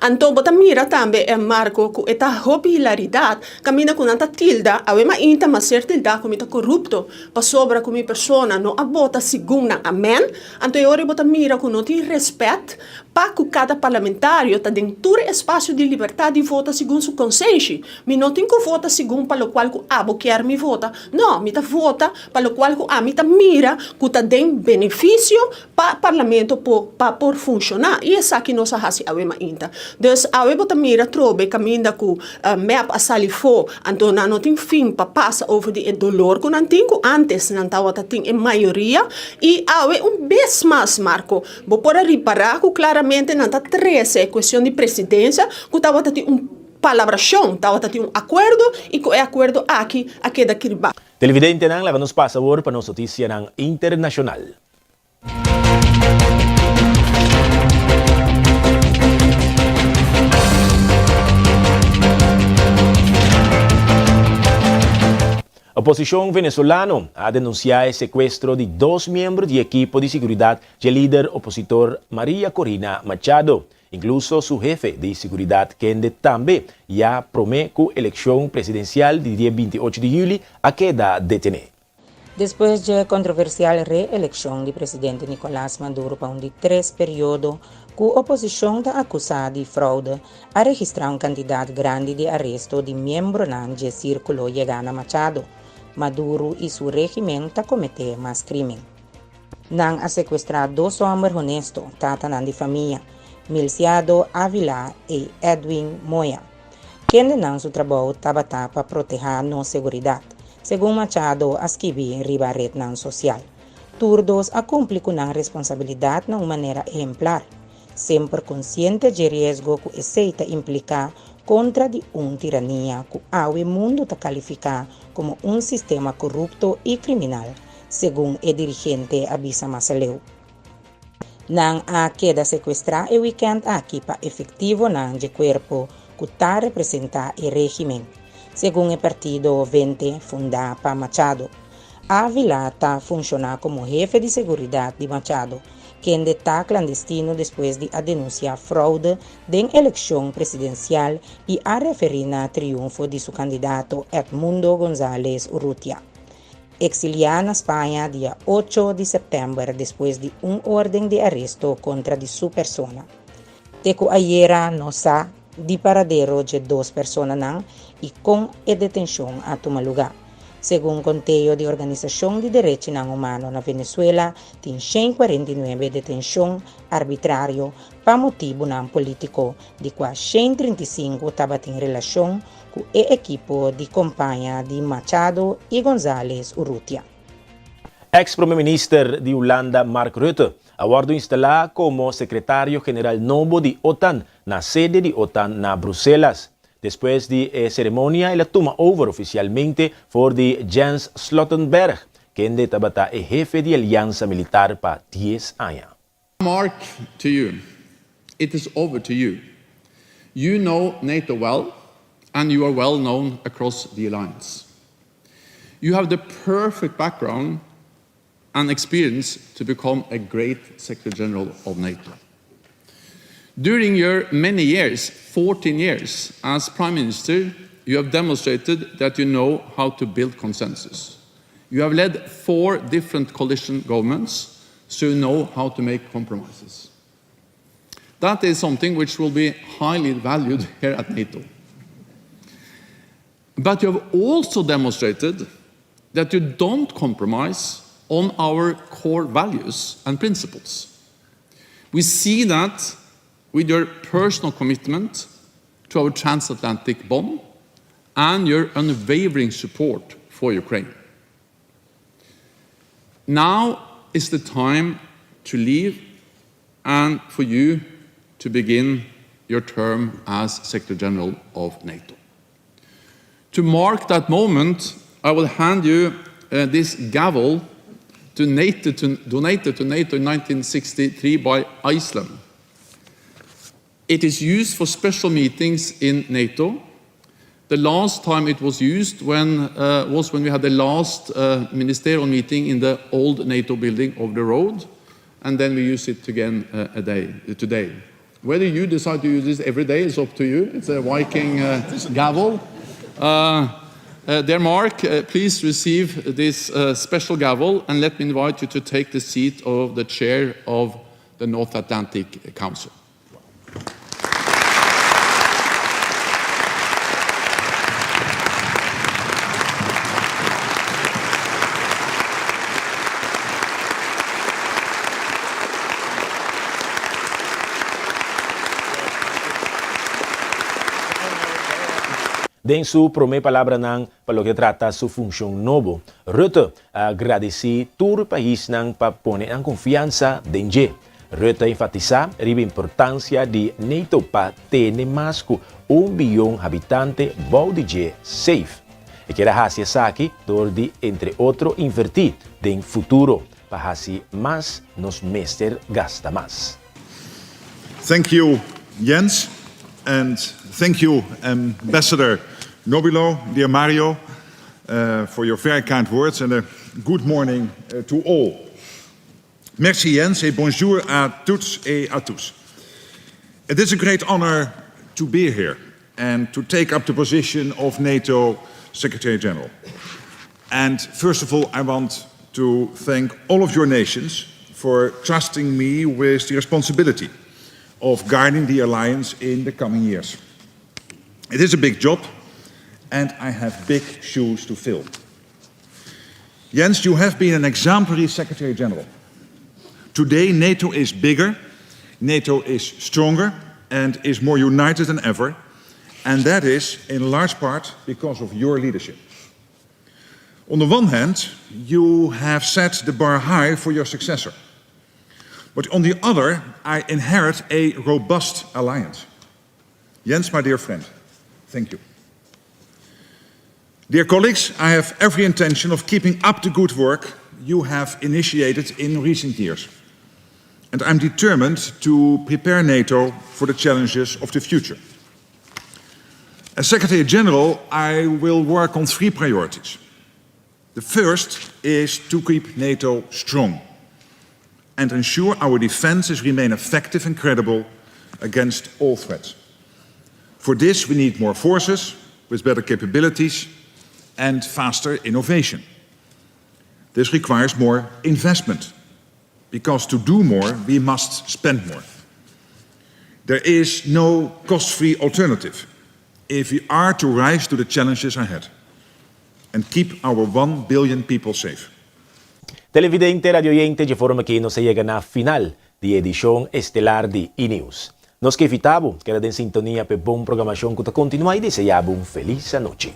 [SPEAKER 4] Anto bo ta mira tambe e Marco ku e ta hopi hilaridat kaminda ku nan ta tilda, awe mainta m'a ser tildá ku mi ta korupto pasobra ku mi persona no a bota segun nan amen. Anto e ora bo ta mira ku no tin rèspèt pa ku kada parlamentario ta den tur e espasio di libertat di vota segun su konsenshi. Mi no tin ku vota segun pa lokual ku abo kier mi vota, no, mi ta vota pa lokual ku ami ta mira ku ta den benefisio Pa parlamento por pa por funciona y esaki nos a haci awe mainta. Dus awe bo ta mira trobe caminda cu mep a sali fo anto nan no tin fin pa pasa over di e dolor cu nan tin cu antes nan tawata tin e mayoria y awe un bes mas Marco bo por a ripara cu claramente nan ta trece e cuestion di presidencia cu tawata tin un palabracion tawata tin un acuerdo y cu e acuerdo aki a keda kirba.
[SPEAKER 1] Televidentenan laga nos pasa awor pa nos noticianan internacional. Oposicion venezolano a denuncia e secuestro di dos miembro di ekipo di siguridad dje lider opositor Maria Corina Machado, incluso su hefe di siguridad kende tambe ya prome cu eleccion presidencial di dia 28 di juli a keda detene.
[SPEAKER 16] Despues dje kontroversial re-elekshon di presidente Nicolas Maduro pa un di tres periodo, ku oposishon ta akusá di froude, a registrá un kantidat grandi di aresto di miembronan dje sírkulo yegá na Machado. Maduro i su régimen ta kometé mas krímen. Nan a sekuestrá dos hòmber honesto, tatanan di famia, Milciado Avila i Edwin Moya. Kendenan su trabou tabata pa protehá nos seguridat, segun Machado a skibi riba retnan sosial. Tur dos a kumpli ku nan responsabilidat na un manera ehemplar, semper konsiente dje riesgo ku esei ta impliká kontra di un tirania ku awe mundu ta kalifiká komo un sistema korupto i kriminal, segun e dirigente a bisa mas aleu. Nan a keda sekuestrá e wikènt aki pa efektivonan dje kuerpo ku ta representá e régimen, segun e partido Vente fundá pa Machado. Ávila ta funshoná komo hefe di seguridat di Machado, kende ta klandestino despues di a denunsiá froude den elekshon presidensial i a referí na triunfo di su kandidato Edmundo González Urrutia. Exiliá na Spaña dia ocho di sèptèmber despues di un órden di aresto kontra di su persona. Te ku ayera no sa di paradero dje dos personanan i kon e detenshon a tuma lugá. Segun konteo di organisashon di derechinan humano na Venezuela tin 149 detenshon arbitrario pa motibunan polítiko, di kua 135 tabatin relashon ku e ekipo di kompaña di Machado i González Urrutia.
[SPEAKER 1] Ex prome minister di Hulanda Mark Rutte a wòrdu instalá komo sekretario general nobo di OTAN na sede di OTAN na Bruselas. Despues di e ceremonia el a tuma over oficialmente for di Jens Stoltenberg, kende tabata e hefe di aliansa militar pa dies aña.
[SPEAKER 5] Mark to you, it is over to you. You know NATO well and you are well known across the alliance. You have the perfect background and experience to become a great Secretary General of NATO. During your many years, 14 years, as Prime Minister, you have demonstrated that you know how to build consensus. You have led four different coalition governments, so you know how to make compromises. That is something which will be highly valued here at NATO. But you have also demonstrated that you don't compromise on our core values and principles. We see that with your personal commitment to our transatlantic bond and your unwavering support for Ukraine. Now is the time to leave and for you to begin your term as Secretary General of NATO. To mark that moment, I will hand you uh, this gavel donated to, donated to NATO in 1963 by Iceland. It is used for special meetings in NATO. The last time it was used when, uh, was when we had the last uh, ministerial meeting in the old NATO building over the road, and then we use it again uh, a day, uh, today. Whether you decide to use this every day is up to you. It's a Viking uh, gavel. Uh, uh, dear Mark, uh, please receive this uh, special gavel and let me invite you to take the seat of the chair of the North Atlantic Council.
[SPEAKER 1] Den su prome palabranan pa loke trata su funcion nobo, Rutte a gradici tur paisnan pa pone nan confiansa den dje. Rutte a enfatisa riba importancia di NATO pa tene mas cu un biyon habitante bou di dje safe. E kier a haci esaki dor di entre otro inverti den futuro. Pa haci mas nos mester gasta mas.
[SPEAKER 6] Thank you Jens and thank you Ambassador Nobilo, dear Mario, uh, for your very kind words and a good morning uh, to all. Merci Jens et bonjour à toutes et à tous. It is a great honor to be here and to take up the position of NATO Secretary General. And first of all, I want to thank all of your nations for trusting me with the responsibility of guiding the alliance in the coming years. It is a big job, and I have big shoes to fill. Jens, you have been an exemplary Secretary General. Today, NATO is bigger, NATO is stronger, and is more united than ever, and that is in large part because of your leadership. On the one hand, you have set the bar high for your successor. But on the other, I inherit a robust alliance. Jens, my dear friend, thank you. Dear colleagues, I have every intention of keeping up the good work you have initiated in recent years. And I'm determined to prepare NATO for the challenges of the future. As Secretary General, I will work on three priorities. The first is to keep NATO strong and ensure our defenses remain effective and credible against all threats. For this, we need more forces with better capabilities and faster innovation. This requires more investment, because to do more, we must spend more. There is no cost-free alternative if we are to rise to the challenges ahead and keep our 1 billion people safe.
[SPEAKER 1] Televidente, radioyente, dje forma aki nos a yega na final di e edishon estelar di E-News. Nos ke invitá bo keda den sintonia p'e bon programashon ku ta kontinuá i deseá bo un felis anochi.